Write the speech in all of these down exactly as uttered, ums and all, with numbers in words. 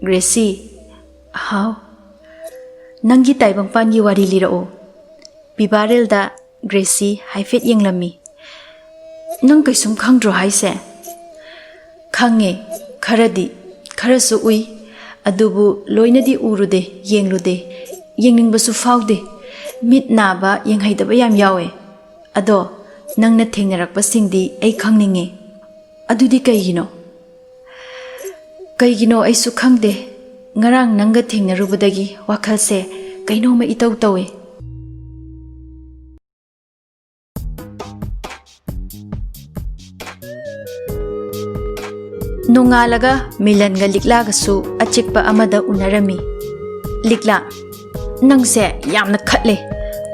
Gracie, ꯍꯥꯎ꯫ ꯅꯪꯒꯤ ꯇꯥꯏꯕꯪꯄꯥꯟꯒꯤ ꯋꯥꯔꯤ ꯂꯤꯔꯛꯑꯣ꯫ ꯄꯤꯕꯥꯔꯦꯜꯗ ꯒ꯭ꯔꯦꯁꯤ ꯍꯥꯏꯐꯦꯠ ꯌꯦꯡꯂꯝꯃꯤ꯫ "ꯅꯪ ꯀꯩꯁꯨꯝ ꯈꯪꯗ꯭ꯔꯣ ꯍꯥꯏꯁꯦ?" "ꯈꯪꯉꯦ, ꯈꯔꯗꯤ, ꯈꯔꯁꯨ ꯎꯏ꯫ ꯑꯗꯨꯕꯨ ꯂꯣꯏꯅꯗꯤ ꯎꯔꯨꯗꯦ, ꯌꯦꯡꯂꯨꯗꯦ꯫ ꯌꯦꯡꯅꯤꯡꯕꯁꯨ ꯐꯥꯎꯗꯦ꯫ ꯃꯤꯠ ꯅꯥꯕ, ꯌꯦꯡꯍꯩꯗꯕ ꯌꯥꯝ ꯌꯥꯎꯋꯦ꯫ ꯑꯗꯣ ꯅꯪꯅ ꯊꯦꯡꯅꯔꯛꯄꯁꯤꯡꯗꯤ ꯑꯩ ꯈꯪꯅꯤꯡꯉꯦ꯫ ꯑꯗꯨꯗꯤ ꯀꯩꯒꯤꯅꯣ?" "ꯀꯩꯒꯤꯅꯣ ꯑꯩꯁꯨ ꯈꯪꯗꯦ꯫ ꯉꯔꯥꯡ ꯅꯪꯒ ꯊꯦꯡꯅꯔꯨꯕꯗꯒꯤ ꯋꯥꯈꯜꯁꯦ ꯀꯩꯅꯣꯝꯃ ꯏꯇꯧ ꯇꯧꯏ꯫" ꯅꯣꯡꯉꯥꯜꯂꯒ ꯃꯤꯂꯟꯒ ꯂꯤꯛꯂꯥꯒꯁꯨ ꯑꯆꯤꯛꯄ ꯑꯃꯗ ꯎꯅꯔꯝꯃꯤ꯫ "ꯂꯤꯛꯂꯥ, ꯅꯪꯁꯦ ꯌꯥꯝꯅ ꯈꯠꯂꯦ꯫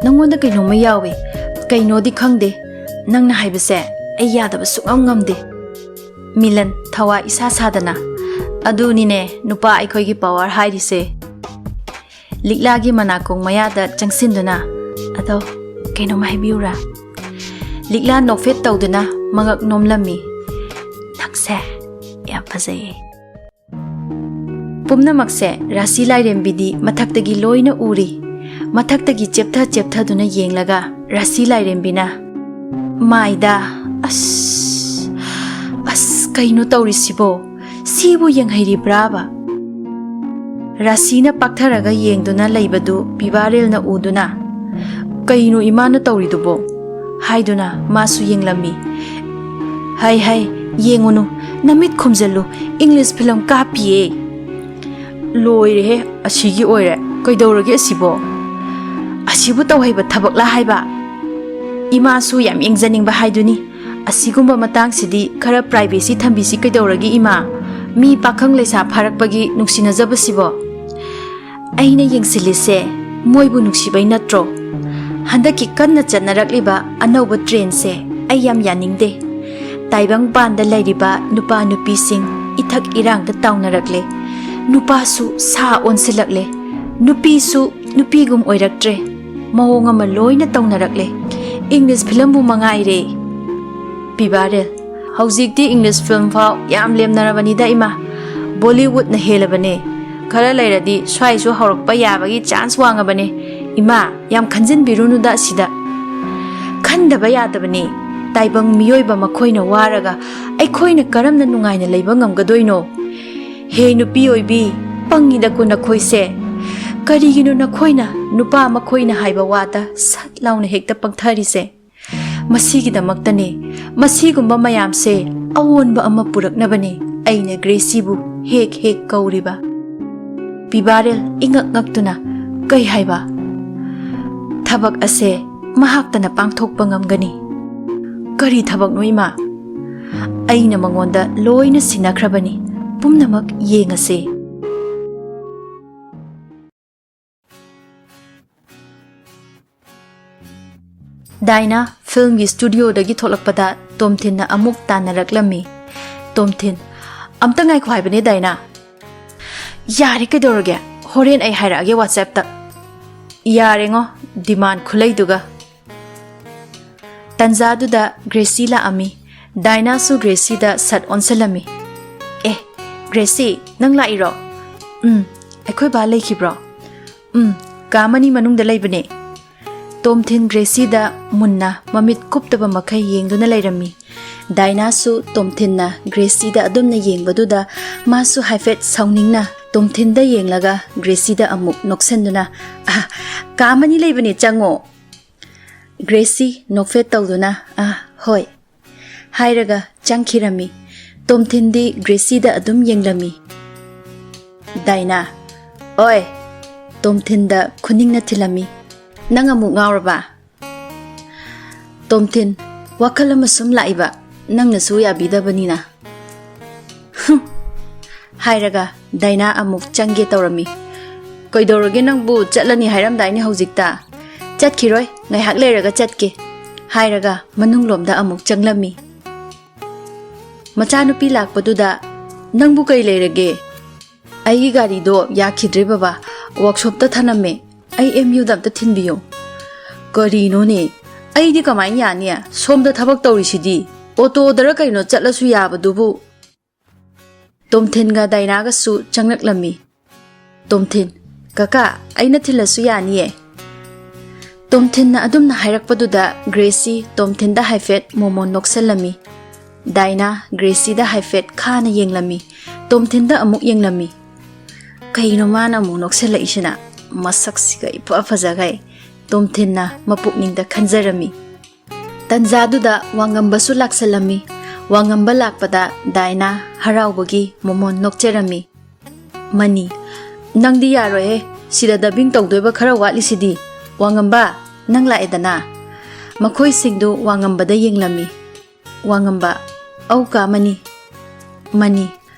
ꯅꯪꯉꯣꯟꯗ ꯀꯩꯅꯣꯝꯃ ꯌꯥꯎꯏ꯫ ꯀꯩꯅꯣꯗꯤ ꯈꯪꯗꯦ꯫ ꯅꯪꯅ ꯍꯥꯏꯕꯁꯦ ꯑꯩ ꯌꯥꯗꯕ ꯁꯨꯛꯉꯝ ꯉꯝꯗꯦ꯫" ꯃꯤꯂꯟ, ꯊꯋꯥ ꯏꯁꯥ ꯁꯥꯗꯅ, "ꯑꯗꯨꯅꯤꯅꯦ ꯅꯨꯄꯥ ꯑꯩꯈꯣꯏꯒꯤ ꯄꯋꯥꯔ ꯍꯥꯏꯔꯤꯁꯦ꯫" ꯂꯤꯛꯂꯥꯒꯤ ꯃꯅꯥꯀꯣꯡ ꯃꯌꯥꯗ ꯆꯪꯁꯤꯟꯗꯨꯅ, "ꯑꯗꯣ ꯀꯩꯅꯣꯝ ꯍꯥꯏꯕꯤꯌꯨꯔꯥ?" ꯂꯤꯛꯂꯥ ꯅꯣꯛꯐꯦꯠ ꯇꯧꯗꯨꯅ ꯃꯉꯛ ꯅꯣꯝꯂꯝꯃꯤ꯫ "ꯅꯪꯁꯦ ꯌꯥꯝ ꯐꯖꯩꯌꯦ꯫" ꯄꯨꯝꯅꯃꯛꯁꯦ ꯔꯥꯁꯤ ꯂꯥꯏꯔꯦꯝꯕꯤꯗꯤ ꯃꯊꯛꯇꯒꯤ ꯂꯣꯏꯅ ꯎꯔꯤ꯫ ꯃꯊꯛꯇꯒꯤ ꯆꯦꯞꯊ ꯆꯦꯞꯊꯗꯨꯅ ꯌꯦꯡꯂꯒ ꯔꯥꯁꯤ ꯂꯥꯏꯔꯦꯝꯕꯤꯅ, "ꯃꯥꯏꯗ, ꯑꯁ, ꯑꯁ, ꯀꯩꯅꯣ ꯇꯧꯔꯤꯁꯤꯕꯣ? ꯁꯤꯕꯨ ꯌꯦꯡꯍꯩꯔꯤꯕ꯭ꯔꯥꯕ?" ꯔꯥꯁꯤꯅ ꯄꯥꯛꯊꯔꯒ ꯌꯦꯡꯗꯨꯅ ꯂꯩꯕꯗꯨ ꯄꯤꯕꯥꯔꯦꯜꯅ ꯎꯗꯨꯅ, "ꯀꯩꯅꯣ ꯏꯃꯥꯅ ꯇꯧꯔꯤꯗꯨꯕꯣ?" ꯍꯥꯏꯗꯨꯅ ꯃꯥꯁꯨ ꯌꯦꯡꯂꯝꯃꯤ꯫ "ꯍꯩ, ꯍꯩ, ꯌꯦꯡꯉꯨꯅꯨ, ꯅꯃꯤꯠ ꯈꯨꯝꯖꯤꯜꯂꯨ, ꯏꯪꯂꯤꯁ ꯐꯤꯂꯝ ꯀꯥꯞꯄꯤꯌꯦ꯫" "ꯂꯣꯏꯔꯦꯍꯦ, ꯑꯁꯤꯒꯤ ꯑꯣꯏꯔꯦ꯫ ꯀꯩꯗꯧꯔꯒꯦ ꯑꯁꯤꯕꯣ? ꯑꯁꯤꯕꯨ ꯇꯧꯍꯩꯕ ꯊꯕꯛꯂꯥ ꯍꯥꯏꯕ? ꯏꯃꯥꯁꯨ ꯌꯥꯝ ꯌꯦꯡꯖꯅꯤꯡꯕ ꯍꯥꯏꯗꯨꯅꯤ꯫ ꯑꯁꯤꯒꯨꯝꯕ ꯃꯇꯥꯡꯁꯤꯗꯤ ꯈꯔ ꯄ꯭ꯔꯥꯏꯚꯦꯁꯤ ꯊꯝꯕꯤꯁꯤ ꯀꯩꯗꯧꯔꯒꯦ ꯏꯃꯥ? ꯃꯤ ꯄꯥꯈꯪ ꯂꯩꯁꯥ ꯐꯥꯔꯛꯄꯒꯤ ꯅꯨꯡꯁꯤꯅꯖꯕꯁꯤꯕꯣ?" "ꯑꯩꯅ ꯌꯦꯡꯁꯤꯜꯂꯤꯁꯦ ꯃꯣꯏꯕꯨ ꯅꯨꯡꯁꯤꯕꯩ ꯅꯠꯇ꯭ꯔꯣ? ꯍꯟꯗꯛꯀꯤ ꯀꯟꯅ ꯆꯠꯅꯔꯛꯂꯤꯕ ꯑꯅꯧꯕ ꯇ꯭ꯔꯦꯟꯁꯦ ꯑꯩ ꯌꯥꯝ ꯌꯥꯅꯤꯡꯗꯦ꯫ ꯇꯥꯏꯕꯪꯄꯥꯟꯗ ꯂꯩꯔꯤꯕ ꯅꯨꯄꯥ ꯅꯨꯄꯤꯁꯤꯡ ꯏꯊꯛ ꯏꯔꯥꯡꯗ ꯇꯥꯎꯅꯔꯛꯂꯦ꯫ ꯅꯨꯄꯥꯁꯨ ꯁꯥ ꯑꯣꯟꯁꯤꯜꯂꯛꯂꯦ꯫ ꯅꯨꯄꯤꯁꯨ ꯅꯨꯄꯤꯒꯨꯝ ꯑꯣꯏꯔꯛꯇ꯭ꯔꯦ꯫ ꯃꯑꯣꯡ ꯑꯃ ꯂꯣꯏꯅ ꯇꯧꯅꯔꯛꯂꯦ꯫ ꯏꯪꯂꯤꯁ ꯐꯤꯂꯝꯕꯨ ꯃꯉꯥꯏꯔꯦ꯫" ꯄꯤꯕꯥꯔꯦꯜ, "ꯍꯧꯖꯤꯛꯇꯤ ꯏꯪꯂꯤꯁ ꯐꯤꯂꯝ ꯐꯥꯎ ꯌꯥꯝ ꯂꯦꯝꯅꯔꯕꯅꯤꯗ ꯏꯃꯥ꯫ ꯕꯣꯂꯤꯋꯨꯗꯅ ꯍꯦꯜꯂꯕꯅꯦ꯫ ꯈꯔ ꯂꯩꯔꯗꯤ ꯁ꯭ꯋꯥꯏꯁꯨ ꯍꯧꯔꯛꯄ ꯌꯥꯕꯒꯤ ꯆꯥꯟꯁ ꯋꯥꯡꯉꯕꯅꯦ꯫ ꯏꯃꯥ, ꯌꯥꯝ ꯈꯟꯖꯤꯟꯕꯤꯔꯨꯅꯨꯗ ꯑꯁꯤꯗ꯫ ꯈꯟꯗꯕ ꯌꯥꯗꯕꯅꯤ꯫ ꯇꯥꯏꯕꯪ ꯃꯤꯑꯣꯏꯕ ꯃꯈꯣꯏꯅ ꯋꯥꯔꯒ ꯑꯩꯈꯣꯏꯅ ꯀꯔꯝꯅ ꯅꯨꯡꯉꯥꯏꯅ ꯂꯩꯕ ꯉꯝꯒꯗꯣꯏꯅꯣ? ꯍꯦ ꯅꯨꯄꯤ ꯑꯣꯏꯕꯤ, ꯄꯪꯉꯤꯗꯀꯣ ꯅꯈꯣꯏꯁꯦ꯫ ꯀꯔꯤꯒꯤꯅꯣ ꯅꯈꯣꯏꯅ ꯅꯨꯄꯥ ꯃꯈꯣꯏꯅ ꯍꯥꯏꯕ ꯋꯥꯗ ꯁꯠ ꯂꯥꯎꯅ ꯍꯦꯛꯇ ꯄꯪꯊꯔꯤꯁꯦ? ꯃꯁꯤꯒꯤꯗꯃꯛꯇꯅꯦ, ꯃꯁꯤꯒꯨꯝꯕ ꯃꯌꯥꯝꯁꯦ ꯑꯑꯣꯟꯕ ꯑꯃ ꯄꯨꯔꯛꯅꯕꯅꯦ ꯑꯩꯅ ꯒ꯭ꯔꯦꯁꯤꯕꯨ ꯍꯦꯛ ꯍꯦꯛ ꯀꯧꯔꯤꯕ꯫ ꯄꯤꯕꯥꯔꯦꯜ ꯏꯉꯛ ꯉꯛꯇꯨꯅ, "ꯀꯩ ꯍꯥꯏꯕ?" "ꯊꯕꯛ ꯑꯁꯦ ꯃꯍꯥꯛꯇꯅ ꯄꯥꯡꯊꯣꯛꯄ ꯉꯝꯒꯅꯤ꯫" "ꯀꯔꯤ ꯊꯕꯛꯅꯣ, ꯏꯃꯥ?" "ꯑꯩꯅ ꯃꯉꯣꯟꯗ ꯂꯣꯏꯅ ꯁꯤꯟꯅꯈ꯭ꯔꯕꯅꯤ, ꯄꯨꯝꯅꯃꯛ ꯌꯦꯡꯉꯁꯦ꯫" ꯗꯥꯏꯅꯥ ꯐꯤꯜꯝꯒꯤ ꯁ꯭ꯇꯨꯗꯤꯑꯣꯗꯒꯤ ꯊꯣꯛꯂꯛꯄꯗ ꯇꯣꯝꯊꯤꯟꯅ ꯑꯃꯨꯛ ꯇꯥꯟꯅꯔꯛꯂꯝꯃꯤ꯫ ꯇꯣꯝꯊꯤꯟ, "ꯑꯝꯇ ꯉꯥꯏꯈꯣ ꯍꯥꯏꯕꯅꯦ ꯗꯥꯏꯅꯥ꯫" "ꯌꯥꯔꯦ, ꯀꯩꯗꯧꯔꯒꯦ? ꯍꯣꯔꯦꯟ ꯑꯩ ꯍꯥꯏꯔꯛꯑꯒꯦ WhatsApp-ꯇ꯫" "ꯌꯥꯔꯦꯉꯣ, ꯗꯤꯃꯥꯟ ꯈꯨꯂꯩꯗꯨꯒ꯫" ꯇꯟꯖꯥꯗꯨꯗ ꯒ꯭ꯔꯦꯁꯤ ꯂꯥꯛꯑꯝꯃꯤ꯫ ꯗꯥꯏꯅꯥꯁꯨ ꯒ꯭ꯔꯦꯁꯤꯗ ꯁꯠ ꯑꯣꯟꯁꯤꯜꯂꯝꯃꯤ꯫ "ꯑꯦ, ꯒ꯭ꯔꯦꯁꯤ, ꯅꯪ ꯂꯥꯛꯏꯔꯣ?" "ꯎꯝ, ꯑꯩꯈꯣꯏ ꯕꯥ ꯂꯩꯈꯤꯕ꯭ꯔꯣ?" "ꯎꯝ, ꯀꯥ ꯃꯅꯤ ꯃꯅꯨꯡꯗ ꯂꯩꯕꯅꯦ꯫" ꯇꯣꯝꯊꯤꯟ ꯒ꯭ꯔꯦꯁꯤꯗ ꯃꯨꯟꯅ ꯃꯃꯤꯠ ꯀꯨꯞꯇꯕ ꯃꯈꯩ ꯌꯦꯡꯗꯨꯅ ꯂꯩꯔꯝꯃꯤ꯫ ꯗꯥꯏꯅꯥꯁꯨ ꯇꯣꯝꯊꯤꯟꯅ ꯒ꯭ꯔꯦꯁꯤꯗ ꯑꯗꯨꯝꯅ ꯌꯦꯡꯕꯗꯨꯗ ꯃꯥꯁꯨ ꯍꯥꯏꯐꯦꯠ ꯁꯥꯎꯅꯤꯡꯅ ꯇꯣꯝꯊꯤꯟꯗ ꯌꯦꯡꯂꯒ ꯒ꯭ꯔꯦꯁꯤꯗ ꯑꯃꯨꯛ ꯅꯣꯛꯁꯟꯗꯨꯅ, "ꯑ, ꯀꯥ ꯃꯅꯤ ꯂꯩꯕꯅꯦ, ꯆꯪꯉꯣ꯫" ꯒ꯭ꯔꯦꯁꯤ ꯅꯣꯛꯐꯦꯠ ꯇꯧꯗꯨꯅ, "ꯑ, ꯍꯣꯏ," ꯍꯥꯏꯔꯒ ꯆꯪꯈꯤꯔꯝꯃꯤ꯫ ꯇꯣꯝꯊꯤꯟꯗꯤ ꯒ꯭ꯔꯦꯁꯤꯗ ꯑꯗꯨꯝ ꯌꯦꯡꯂꯝꯃꯤ꯫ ꯗꯥꯏꯅꯥ, "ꯑꯣꯏ!" ꯇꯣꯝꯊꯤꯟꯗ ꯈꯨꯅꯤꯡꯅ ꯊꯤꯜꯂꯝꯃꯤ꯫ "ꯅꯪ ꯑꯃꯨꯛ ꯉꯥꯎꯔꯕ?" ꯇꯣꯝꯊꯤꯟ, "ꯋꯥꯈꯜ ꯑꯃ ꯁꯨꯝ ꯂꯥꯛꯏꯕ, ꯅꯪꯅꯁꯨ ꯌꯥꯕꯤꯗꯕꯅꯤꯅ꯫" "ꯍꯨꯝ!" ꯍꯥꯏꯔꯒ ꯗꯥꯏꯅꯥ ꯑꯃꯨꯛ ꯆꯪꯒꯦ ꯇꯧꯔꯝꯃꯤ꯫ "ꯀꯩꯗꯧꯔꯒꯦ, ꯅꯪꯕꯨ ꯆꯠꯂꯅꯤ ꯍꯥꯏꯔꯝꯗꯥꯏꯅꯦ ꯍꯧꯖꯤꯛꯇ?" "ꯆꯠꯈꯤꯔꯣꯏ, ꯉꯥꯏꯍꯥꯛ ꯂꯩꯔꯒ ꯆꯠꯀꯦ," ꯍꯥꯏꯔꯒ ꯃꯅꯨꯡꯂꯣꯝꯗ ꯑꯃꯨꯛ ꯆꯪꯂꯝꯃꯤ꯫ ꯃꯆꯥꯅꯨꯄꯤ ꯂꯥꯛꯄꯗꯨꯗ, "ꯅꯪꯕꯨ ꯀꯩ ꯂꯩꯔꯒꯦ?" "ꯑꯩꯒꯤ ꯒꯥꯔꯤꯗꯣ ꯌꯥꯈꯤꯗ꯭ꯔꯦ ꯕꯕꯥ, ꯋꯥꯛꯁꯣꯞꯇ ꯊꯅꯝꯃꯦ꯫ ꯑꯩ ꯑꯦꯝ ꯌꯨꯗ ꯑꯝꯇ ꯊꯤꯟꯕꯤꯌꯣ꯫" "ꯀꯔꯤꯅꯣꯅꯦ? ꯑꯩꯗꯤ ꯀꯃꯥꯏꯅ ꯌꯥꯅꯤ? ꯁꯣꯝꯗ ꯊꯕꯛ ꯇꯧꯔꯤꯁꯤꯗꯤ꯫ ꯑꯣꯇꯣꯗꯔ ꯀꯩꯅꯣ ꯆꯠꯂꯁꯨ ꯌꯥꯕꯗꯨꯕꯨ꯫" ꯇꯣꯝꯊꯤꯟꯒ ꯗꯥꯏꯅꯥꯒꯁꯨ ꯆꯪꯂꯛꯂꯝꯃꯤ꯫ ꯇꯣꯝꯊꯤꯟ, "ꯀꯀꯥ, ꯑꯩꯅ ꯊꯤꯜꯂꯁꯨ ꯌꯥꯅꯤꯌꯦ?" ꯇꯣꯝꯊꯤꯟꯅ ꯑꯗꯨꯝꯅ ꯍꯥꯏꯔꯛꯄꯗꯨꯗ ꯒ꯭ꯔꯦꯁꯤ ꯇꯣꯝꯊꯤꯟꯗ ꯍꯥꯏꯐꯦꯠ ꯃꯣꯃꯣꯟ ꯅꯣꯛꯁꯜꯂꯝꯃꯤ꯫ ꯗꯥꯏꯅꯥ ꯒ꯭ꯔꯦꯁꯤꯗ ꯍꯥꯏꯐꯦꯠ ꯈꯥꯅ ꯌꯦꯡꯂꯝꯃꯤ꯫ ꯇꯣꯝꯊꯤꯟꯗ ꯑꯃꯨꯛ ꯌꯦꯡꯂꯝꯃꯤ꯫ "ꯀꯩꯅꯣ ꯃꯥꯅ ꯑꯃꯨꯛ ꯅꯣꯛꯁꯜꯂꯛꯏꯁꯤꯅ? ꯃꯁꯛꯁꯤꯒ ꯏꯐ ꯐꯖꯈꯩ", ꯇꯣꯝꯊꯤꯟꯅ ꯃꯄꯨꯛꯅꯤꯡꯗ ꯈꯟꯖꯔꯝꯃꯤ꯫ ꯇꯟꯖꯥꯗꯨꯗ ꯋꯥꯉꯝꯕꯁꯨ ꯂꯥꯛꯁꯜꯂꯝꯃꯤ꯫ ꯋꯥꯉꯝꯕ ꯂꯥꯛꯄꯗ ꯗꯥꯏꯅꯥ ꯍꯔꯥꯎꯕꯒꯤ ꯃꯣꯃꯣꯟ ꯅꯣꯛꯆꯔꯝꯃꯤ꯫ ꯃꯅꯤ, "ꯅꯪꯗꯤ ꯌꯥꯔꯣꯏꯍꯦ, ꯁꯤꯗ ꯗꯕꯤꯡ ꯇꯧꯗꯣꯏꯕ ꯈꯔ ꯋꯥꯠꯂꯤꯁꯤꯗꯤ꯫ ꯋꯥꯉꯝꯕ, ꯅꯪ ꯂꯥꯛꯑꯦꯗꯅ?" ꯃꯈꯣꯏꯁꯤꯡꯗꯨ ꯋꯥꯉꯝꯕꯗ ꯌꯦꯡꯂꯝꯃꯤ꯫ ꯋꯥꯉꯝꯕ, "ꯑꯧ ꯀꯥ ꯃꯅꯤ꯫" ꯃꯅꯤ,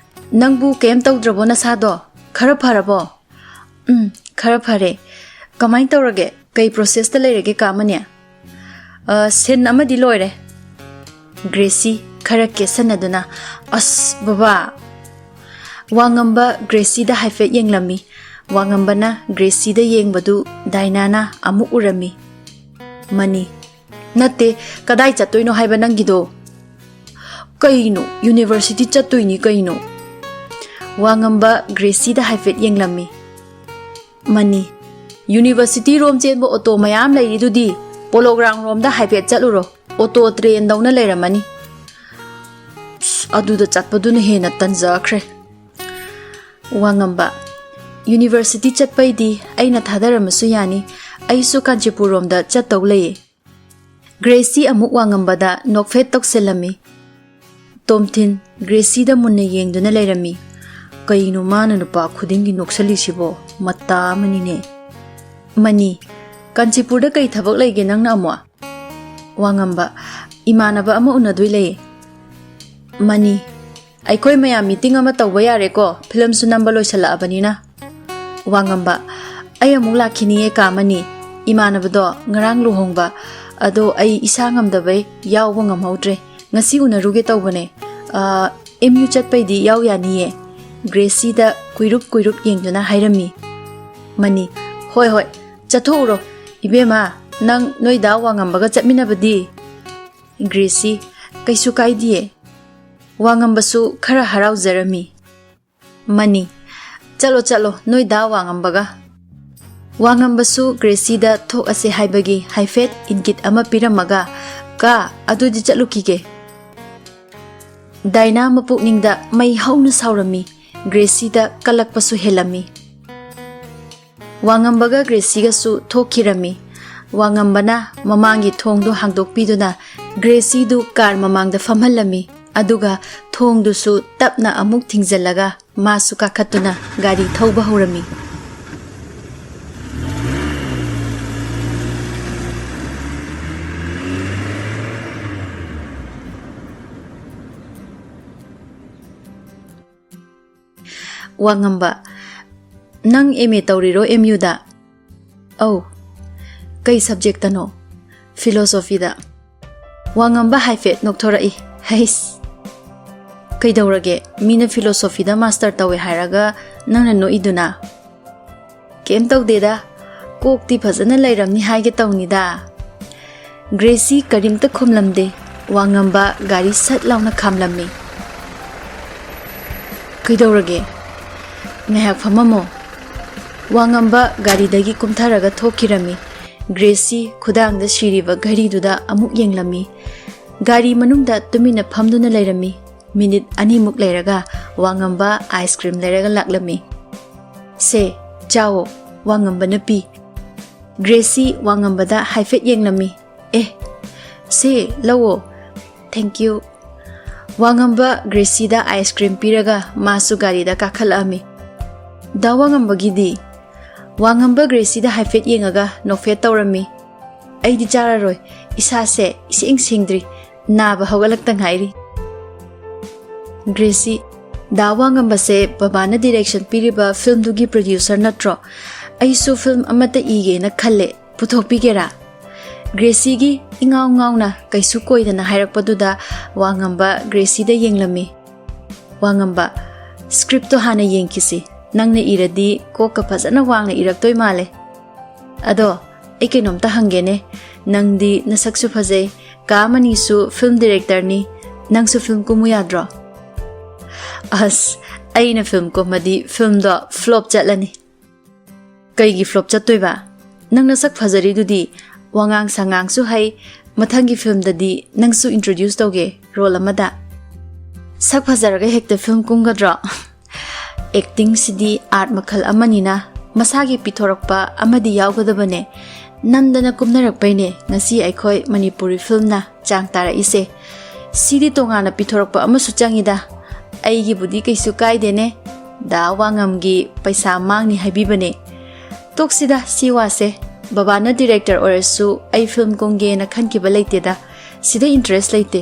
"ꯅꯪꯕꯨ ꯀꯩꯝ ꯇꯧꯗ꯭ꯔꯕꯣ ꯅꯁꯥꯗꯣ? ꯈꯔ ꯐꯔꯕꯣ?" "ꯎꯝ, ꯈꯔ ꯐꯔꯦ꯫" "ꯀꯃꯥꯏꯅ ꯇꯧꯔꯒꯦ? ꯀꯩ ꯄ꯭ꯔꯣꯁꯦꯁꯇ ꯂꯩꯔꯒꯦ ꯀꯥ ꯃꯅꯤ?" "ꯑ, ꯁꯤꯟ ꯑꯃꯗꯤ ꯂꯣꯏꯔꯦ꯫" ꯒ꯭ꯔꯦꯁꯤ ꯈꯔ ꯀꯦꯁꯟꯅꯗꯨꯅ, "ꯑꯁ, ꯕꯕꯥ!" ꯋꯥꯉꯝꯕ ꯒ꯭ꯔꯦꯁꯤꯗ ꯍꯥꯏꯐꯦꯠ ꯌꯦꯡꯂꯝꯃꯤ꯫ ꯋꯥꯉꯝꯕꯅ ꯒ꯭ꯔꯦꯁꯤꯗ ꯌꯦꯡꯕꯗꯨ ꯗꯥꯏꯅꯥꯅ ꯑꯃꯨꯛ ꯎꯔꯝꯃꯤ꯫ ꯃꯅꯤ, "ꯅꯠꯇꯦ, ꯀꯗꯥꯏ ꯆꯠꯇꯣꯏꯅꯣ ꯍꯥꯏꯕ ꯅꯪꯒꯤꯗꯣ?" "ꯀꯩꯅꯣ, ꯌꯨꯅꯤꯚꯔꯁꯤꯇꯤ ꯆꯠꯇꯣꯏꯅꯤ ꯀꯩꯅꯣ꯫" ꯋꯥꯉꯝꯕ ꯒ꯭ꯔꯦꯁꯤꯗ ꯍꯥꯏꯐꯦꯠ ꯌꯦꯡꯂꯝꯃꯤ꯫ ꯃꯅꯤ, "ꯌꯨꯅꯤꯚꯔꯁꯤꯇꯤ ꯔꯣꯝ ꯆꯦꯟꯕ ꯑꯣꯇꯣ ꯃꯌꯥꯝ ꯂꯩꯔꯤꯗꯨꯗꯤ, ꯄꯣꯂꯣ ꯒ꯭ꯔꯥꯎꯟ ꯔꯣꯝꯗ ꯍꯥꯏꯐꯦꯠ ꯆꯠꯂꯨꯔꯣ, ꯑꯣꯇꯣ ꯇ꯭ꯔꯦꯟꯗꯧꯅ ꯂꯩꯔꯝꯃꯅꯤ꯫" ꯑꯁ, ꯑꯗꯨꯗ ꯆꯠꯄꯗꯨꯅ ꯍꯦꯟꯅ ꯇꯟꯖꯈ꯭ꯔꯦ꯫ ꯋꯥꯉꯝꯕ, "ꯌꯨꯅꯤꯚꯔꯁꯤꯇꯤ ꯆꯠꯄꯩꯗꯤ ꯑꯩꯅ ꯊꯥꯗꯔꯝꯃꯁꯨ ꯌꯥꯅꯤ, ꯑꯩꯁꯨ ꯀꯥꯟꯆꯤꯄꯨꯔ ꯔꯣꯝꯗ ꯆꯠꯇꯧ ꯂꯩꯌꯦ꯫" ꯒ꯭ꯔꯦꯁꯤ ꯑꯃꯨꯛ ꯋꯥꯉꯝꯕꯗ ꯅꯣꯛꯐꯦꯠ ꯇꯧꯁꯤꯜꯂꯝꯃꯤ꯫ ꯇꯣꯝꯊꯤꯟ ꯒ꯭ꯔꯦꯁꯤꯗ ꯃꯨꯟꯅ ꯌꯦꯡꯗꯨꯅ ꯂꯩꯔꯝꯃꯤ꯫ "ꯀꯩꯅꯣ ꯃꯥꯅ ꯅꯨꯄꯥ ꯈꯨꯗꯤꯡꯒꯤ ꯅꯣꯛꯁꯜꯂꯤꯁꯤꯕꯣ? ꯃꯇꯥ ꯑꯃꯅꯤꯅꯦ꯫" ꯃꯅꯤ, "ꯀꯥꯟꯆꯤꯄꯨꯔꯗ ꯀꯩ ꯊꯕꯛ ꯂꯩꯒꯦ ꯅꯪꯅ ꯑꯃꯨꯛ?" ꯋꯥꯉꯝꯕ, "ꯏꯃꯥꯟꯅꯕ ꯑꯃ ꯎꯅꯗꯣꯏ ꯂꯩꯌꯦ꯫" ꯃꯅꯤ, "ꯑꯩꯈꯣꯏ ꯃꯌꯥꯝ ꯃꯤꯇꯤꯡ ꯑꯃ ꯇꯧꯕ ꯌꯥꯔꯦꯀꯣ, ꯐꯤꯂꯝꯁꯨ ꯅꯝꯕ ꯂꯣꯏꯁꯜꯂꯛꯑꯕꯅꯤꯅ꯫" ꯋꯥꯉꯝꯕ, "ꯑꯩ ꯑꯃꯨꯛ ꯂꯥꯛꯈꯤꯅꯤꯌꯦ ꯀꯥ ꯃꯅꯤ, ꯏꯃꯥꯟꯅꯕꯗꯣ ꯉꯔꯥꯡ ꯂꯨꯍꯣꯡꯕ, ꯑꯗꯣ ꯑꯩ ꯏꯁꯥ ꯉꯝꯗꯕꯩ ꯌꯥꯎꯕ ꯉꯝꯍꯧꯗ꯭ꯔꯦ꯫ ꯉꯁꯤ ꯎꯅꯔꯨꯒꯦ ꯇꯧꯕꯅꯦ꯫ ꯑꯥ, ꯑꯦꯝ ꯌꯨ ꯆꯠꯄꯩꯗꯤ ꯌꯥꯎ ꯌꯥꯅꯤꯌꯦ꯫" ꯒ꯭ꯔꯦꯁꯤꯗ ꯀꯨꯏꯔꯨꯞ ꯀꯨꯏꯔꯨꯞ ꯌꯦꯡꯗꯨꯅ ꯍꯥꯏꯔꯝꯃꯤ꯫ ꯃꯅꯤ, "ꯍꯣꯏ ꯍꯣꯏ, ꯆꯠꯊꯣꯛꯎꯔꯣ꯫ ꯏꯕꯦꯝꯃ, ꯅꯪ ꯅꯣꯏꯗ ꯋꯥꯉꯝꯕꯒ ꯆꯠꯃꯤꯟꯅꯕꯗꯤ?" ꯒ꯭ꯔꯦꯁꯤ, "ꯀꯩꯁꯨ ꯀꯥꯏꯗꯤꯌꯦ꯫" ꯋꯥꯉꯝꯕꯁꯨ ꯈꯔ ꯍꯔꯥꯎꯖꯔꯝꯃꯤ꯫ ꯃꯅꯤ꯫ ꯆꯠꯂꯣ, ꯆꯠꯂꯣ, ꯅꯣꯏ ꯗꯥ ꯋꯥꯉꯝꯕꯒ꯫ ꯋꯥꯉꯝꯕꯁꯨ ꯒ꯭ꯔꯦꯁꯤꯗ ꯊꯣꯛꯑꯁꯦ ꯍꯥꯏꯕꯒꯤ ꯍꯥꯏꯐꯦꯠ ꯏꯪꯒꯤꯠ ꯑꯃ ꯄꯤꯔꯝꯃꯒ, "ꯀꯥ, ꯑꯗꯨꯗꯤ ꯆꯠꯂꯨꯈꯤꯒꯦ"꯫ ꯗꯥꯏꯅꯥ ꯃꯄꯨꯛꯅꯤꯡꯗ ꯃꯩ ꯍꯧꯅ ꯁꯥꯎꯔꯝꯃꯤ, ꯒ꯭ꯔꯦꯁꯤꯗ ꯀꯜꯂꯛꯄꯁꯨ ꯍꯦꯜꯂꯝꯃꯤ꯫ ꯋꯥꯉꯝꯕꯒ ꯒ꯭ꯔꯦꯁꯤꯒꯁꯨ ꯊꯣꯛꯈꯤꯔꯝꯃꯤ꯫ ꯋꯥꯉꯝꯕꯅ ꯃꯃꯥꯡꯒꯤ ꯊꯣꯡꯗꯨ ꯍꯥꯡꯗꯣꯛꯄꯤꯗꯨꯅ ꯒ꯭ꯔꯦꯁꯤꯗꯨ ꯀꯥꯔ ꯃꯃꯥꯡꯗ ꯐꯝꯍꯜꯂꯝꯃꯤ, ꯑꯗꯨꯒ ꯊꯣꯡꯗꯨꯁꯨ ꯇꯞꯅ ꯑꯃꯨꯛ ꯊꯤꯡꯖꯤꯜꯂꯒ ꯃꯥꯁꯨ ꯀꯥꯈꯠꯇꯨꯅ ꯒꯥꯔꯤ ꯊꯧꯕ ꯍꯧꯔꯝꯃꯤ꯫ ꯋꯥꯉꯝꯕ, "ꯅꯪ ꯑꯦꯝ ꯑꯦ ꯇꯧꯔꯤꯔꯣ ꯑꯦꯝ ꯌꯨꯗ?" "ꯑꯧ"꯫ "ꯀꯩ ꯁꯕꯖꯦꯛꯇꯅꯣ?" "ꯐꯤꯂꯣꯁꯣꯐꯤꯗ"꯫ ꯋꯥꯉꯝꯕ ꯍꯥꯏꯐꯦꯠ ꯅꯣꯛꯊꯣꯔꯛꯏ꯫ "ꯍꯩꯁ, ꯀꯩꯗꯧꯔꯒꯦ? ꯃꯤꯅ ꯐꯤꯂꯣꯁꯣꯐꯤꯗ ꯃꯥꯁꯇꯔ ꯇꯧꯋꯦ ꯍꯥꯏꯔꯒ ꯅꯪꯅ ꯅꯣꯛꯏꯗꯨꯅ?" "ꯀꯩꯝ ꯇꯧꯗꯦꯗ, ꯀꯣꯛꯇꯤ ꯐꯖꯅ ꯂꯩꯔꯝꯅꯤ ꯍꯥꯏꯒꯦ ꯇꯧꯅꯤꯗ"꯫ ꯒ꯭ꯔꯦꯁꯤ ꯀꯔꯤꯝꯇ ꯈꯨꯝꯂꯝꯗꯦ꯫ ꯋꯥꯉꯝꯕ ꯒꯥꯔꯤ ꯁꯠ ꯂꯥꯎꯅ ꯈꯥꯝꯂꯝꯃꯤ꯫ "ꯀꯩꯗꯧꯔꯒꯦ? ꯉꯥꯏꯍꯥꯛ ꯐꯝꯃꯝꯃꯣ"꯫ ꯋꯥꯉꯝꯕ ꯒꯥꯔꯤꯗꯒꯤ ꯀꯨꯝꯊꯔꯒ ꯊꯣꯛꯈꯤꯔꯝꯃꯤ꯫ ꯒ꯭ꯔꯦꯁꯤ ꯈꯨꯗꯥꯡꯗ ꯁꯤꯔꯤꯕ ꯘꯔꯤꯗꯨꯗ ꯑꯃꯨꯛ ꯌꯦꯡꯂꯝꯃꯤ꯫ ꯒꯥꯔꯤ ꯃꯅꯨꯡꯗ ꯇꯨꯃꯤꯟꯅ ꯐꯝꯗꯨꯅ ꯂꯩꯔꯝꯃꯤ꯫ ꯃꯤꯅꯤꯠ ꯑꯅꯤꯃꯨꯛ ꯂꯩꯔꯒ ꯋꯥꯉꯝꯕ ꯑꯥꯏꯁ ꯀ꯭ꯔꯤꯝ ꯂꯩꯔꯒ ꯂꯥꯛꯂꯝꯃꯤ꯫ "ꯁꯦ, ꯆꯥꯎꯑꯣ"꯫ ꯋꯥꯉꯝꯕꯅ ꯄꯤ꯫ ꯒ꯭ꯔꯦꯁꯤ ꯋꯥꯉꯝꯕꯗ ꯍꯥꯏꯐꯦꯠ ꯌꯦꯡꯂꯝꯃꯤ꯫ "ꯑꯦ, ꯁꯦ, ꯂꯧꯑꯣ꯫ Thank you"꯫ ꯋꯥꯉꯝꯕ ꯒ꯭ꯔꯦꯁꯤꯗ ꯑꯥꯏꯁ ꯀ꯭ꯔꯤꯝ ꯄꯤꯔꯒ ꯃꯥꯁꯨ ꯒꯥꯔꯤꯗ ꯀꯥꯈꯠꯂꯛꯑꯝꯃꯤ꯫ "ꯗꯥ ꯋꯥꯉꯝꯕꯒꯤꯗꯤ?" ꯋꯥꯉꯝꯕ ꯒ꯭ꯔꯦꯁꯤꯗ ꯍꯥꯏꯐꯦꯠ ꯌꯦꯡꯉꯒ ꯅꯣꯛꯐꯦꯠ ꯇꯧꯔꯝꯃꯤ꯫ "ꯑꯩꯗꯤ ꯆꯥꯔꯔꯣꯏ꯫ ꯏꯁꯥꯁꯦ ꯏꯁꯦꯡ ꯁꯦꯡꯗ꯭ꯔꯤ꯫ ꯅꯥꯕ ꯍꯧꯒꯠꯂꯛꯇ ꯉꯥꯏꯔꯤ"꯫ ꯒ꯭ꯔꯦꯁꯤ, "ꯗꯥ ꯋꯥꯉꯝꯕꯁꯦ ꯕꯕꯥꯅ ꯗꯤꯔꯦꯛꯁꯟ ꯄꯤꯔꯤꯕ ꯐꯤꯜꯝꯗꯨꯒꯤ ꯄ꯭ꯔꯣꯗ꯭ꯌꯨꯁꯔ ꯅꯠꯇ꯭ꯔꯣ? ꯑꯩꯁꯨ ꯐꯤꯜꯝ ꯑꯃꯠꯇ ꯏꯒꯦꯅ ꯈꯜꯂꯦ, ꯄꯨꯊꯣꯛꯄꯤꯒꯦꯔꯥ?" ꯒ꯭ꯔꯦꯁꯤꯒꯤ ꯏꯉꯥꯎ ꯉꯥꯎꯅ ꯀꯩꯁꯨ ꯀꯣꯏꯗꯅ ꯍꯥꯏꯔꯛꯄꯗꯨꯗ ꯋꯥꯉꯝꯕ ꯒ꯭ꯔꯦꯁꯤꯗ ꯌꯦꯡꯂꯝꯃꯤ꯫ ꯋꯥꯉꯝꯕ, "ꯁ꯭ꯀ꯭ꯔꯤꯞꯇꯣ ꯍꯥꯟꯅ ꯌꯦꯡꯈꯤꯁꯤ꯫ ꯅꯪꯅ ꯏꯔꯗꯤ ꯀꯣꯛꯀ ꯐꯖꯅ ꯋꯥꯡꯅ ꯏꯔꯛꯇꯣꯏ ꯃꯥꯜꯂꯦ꯫ ꯑꯗꯣ ꯑꯩ ꯀꯩꯅꯣꯝꯇ ꯍꯪꯒꯦꯅꯦ꯫ ꯅꯪꯗꯤ ꯅꯁꯛꯁꯨ ꯐꯖꯩ, ꯀꯥ ꯃꯅꯤꯁꯨ ꯐꯤꯜꯝ ꯗꯤꯔꯦꯛꯇꯔꯅꯤ, ꯅꯪꯁꯨ ꯐꯤꯜꯝ ꯀꯨꯝꯃꯨ ꯌꯥꯗ꯭ꯔꯣ?" "ꯑꯁ, ꯑꯩꯅ ꯐꯤꯂꯝ ꯀꯨꯝꯃꯗꯤ ꯐꯤꯂꯝꯗꯣ ꯐ꯭ꯂꯣꯞ ꯆꯠꯂꯅꯤ꯫ ꯀꯩꯒꯤ ꯐ꯭ꯂꯣꯞ ꯆꯠꯇꯣꯏꯕ? ꯅꯪ ꯅꯁꯛ ꯐꯖꯔꯤꯗꯨꯗꯤ, ꯋꯥꯉꯥꯡ ꯁꯉꯥꯡꯁꯨ ꯍꯩ, ꯃꯊꯪꯒꯤ ꯐꯤꯂꯝꯗꯗꯤ ꯅꯪꯁꯨ ꯏꯟꯇ꯭ꯔꯣꯗ꯭ꯌꯨꯁ ꯇꯧꯒꯦ ꯔꯣꯜ ꯑꯃꯗ꯫ ꯁꯛ ꯐꯖꯔꯒ ꯍꯦꯛꯇ ꯐꯤꯂꯝ ꯀꯨꯝꯒꯗ꯭ꯔꯣ? ꯑꯦꯛꯇꯤꯡꯁꯤꯗꯤ ꯑꯥꯔꯠ ꯃꯈꯜ ꯑꯃꯅꯤꯅ ꯃꯁꯥꯒꯤ ꯄꯤꯊꯣꯔꯛꯄ ꯑꯃꯗꯤ ꯌꯥꯎꯒꯗꯕꯅꯦ꯫ ꯅꯝꯗꯅ ꯀꯨꯝꯅꯔꯛꯄꯩꯅꯦ ꯉꯁꯤ ꯑꯩꯈꯣꯏ ꯃꯅꯤꯄꯨꯔꯤ ꯐꯤꯂꯝꯅ ꯆꯥꯡ ꯇꯥꯔꯛꯏꯁꯦ꯫ ꯁꯤꯗꯤ ꯇꯣꯉꯥꯟꯅ ꯄꯤꯊꯣꯔꯛꯄ ꯑꯃꯁꯨ ꯆꯪꯉꯤꯗ꯫ ꯑꯩꯒꯤꯕꯨꯗꯤ ꯀꯩꯁꯨ ꯀꯥꯏꯗꯦꯅꯦ꯫ ꯗꯥ ꯋꯥꯉꯝꯒꯤ ꯄꯩꯁꯥ ꯃꯥꯡꯅꯤ ꯍꯥꯏꯕꯤꯕꯅꯦ꯫ ꯇꯣꯛꯁꯤꯗ ꯁꯤ ꯋꯥꯁꯦ꯫ ꯕꯕꯥꯅ ꯗꯤꯔꯦꯛꯇꯔ ꯑꯣꯏꯔꯁꯨ ꯑꯩ ꯐꯤꯂꯝ ꯀꯨꯝꯒꯦꯅ ꯈꯟꯈꯤꯕ ꯂꯩꯇꯦꯗ꯫ ꯁꯤꯗ ꯏꯟꯇꯔꯦꯁ ꯂꯩꯇꯦ꯫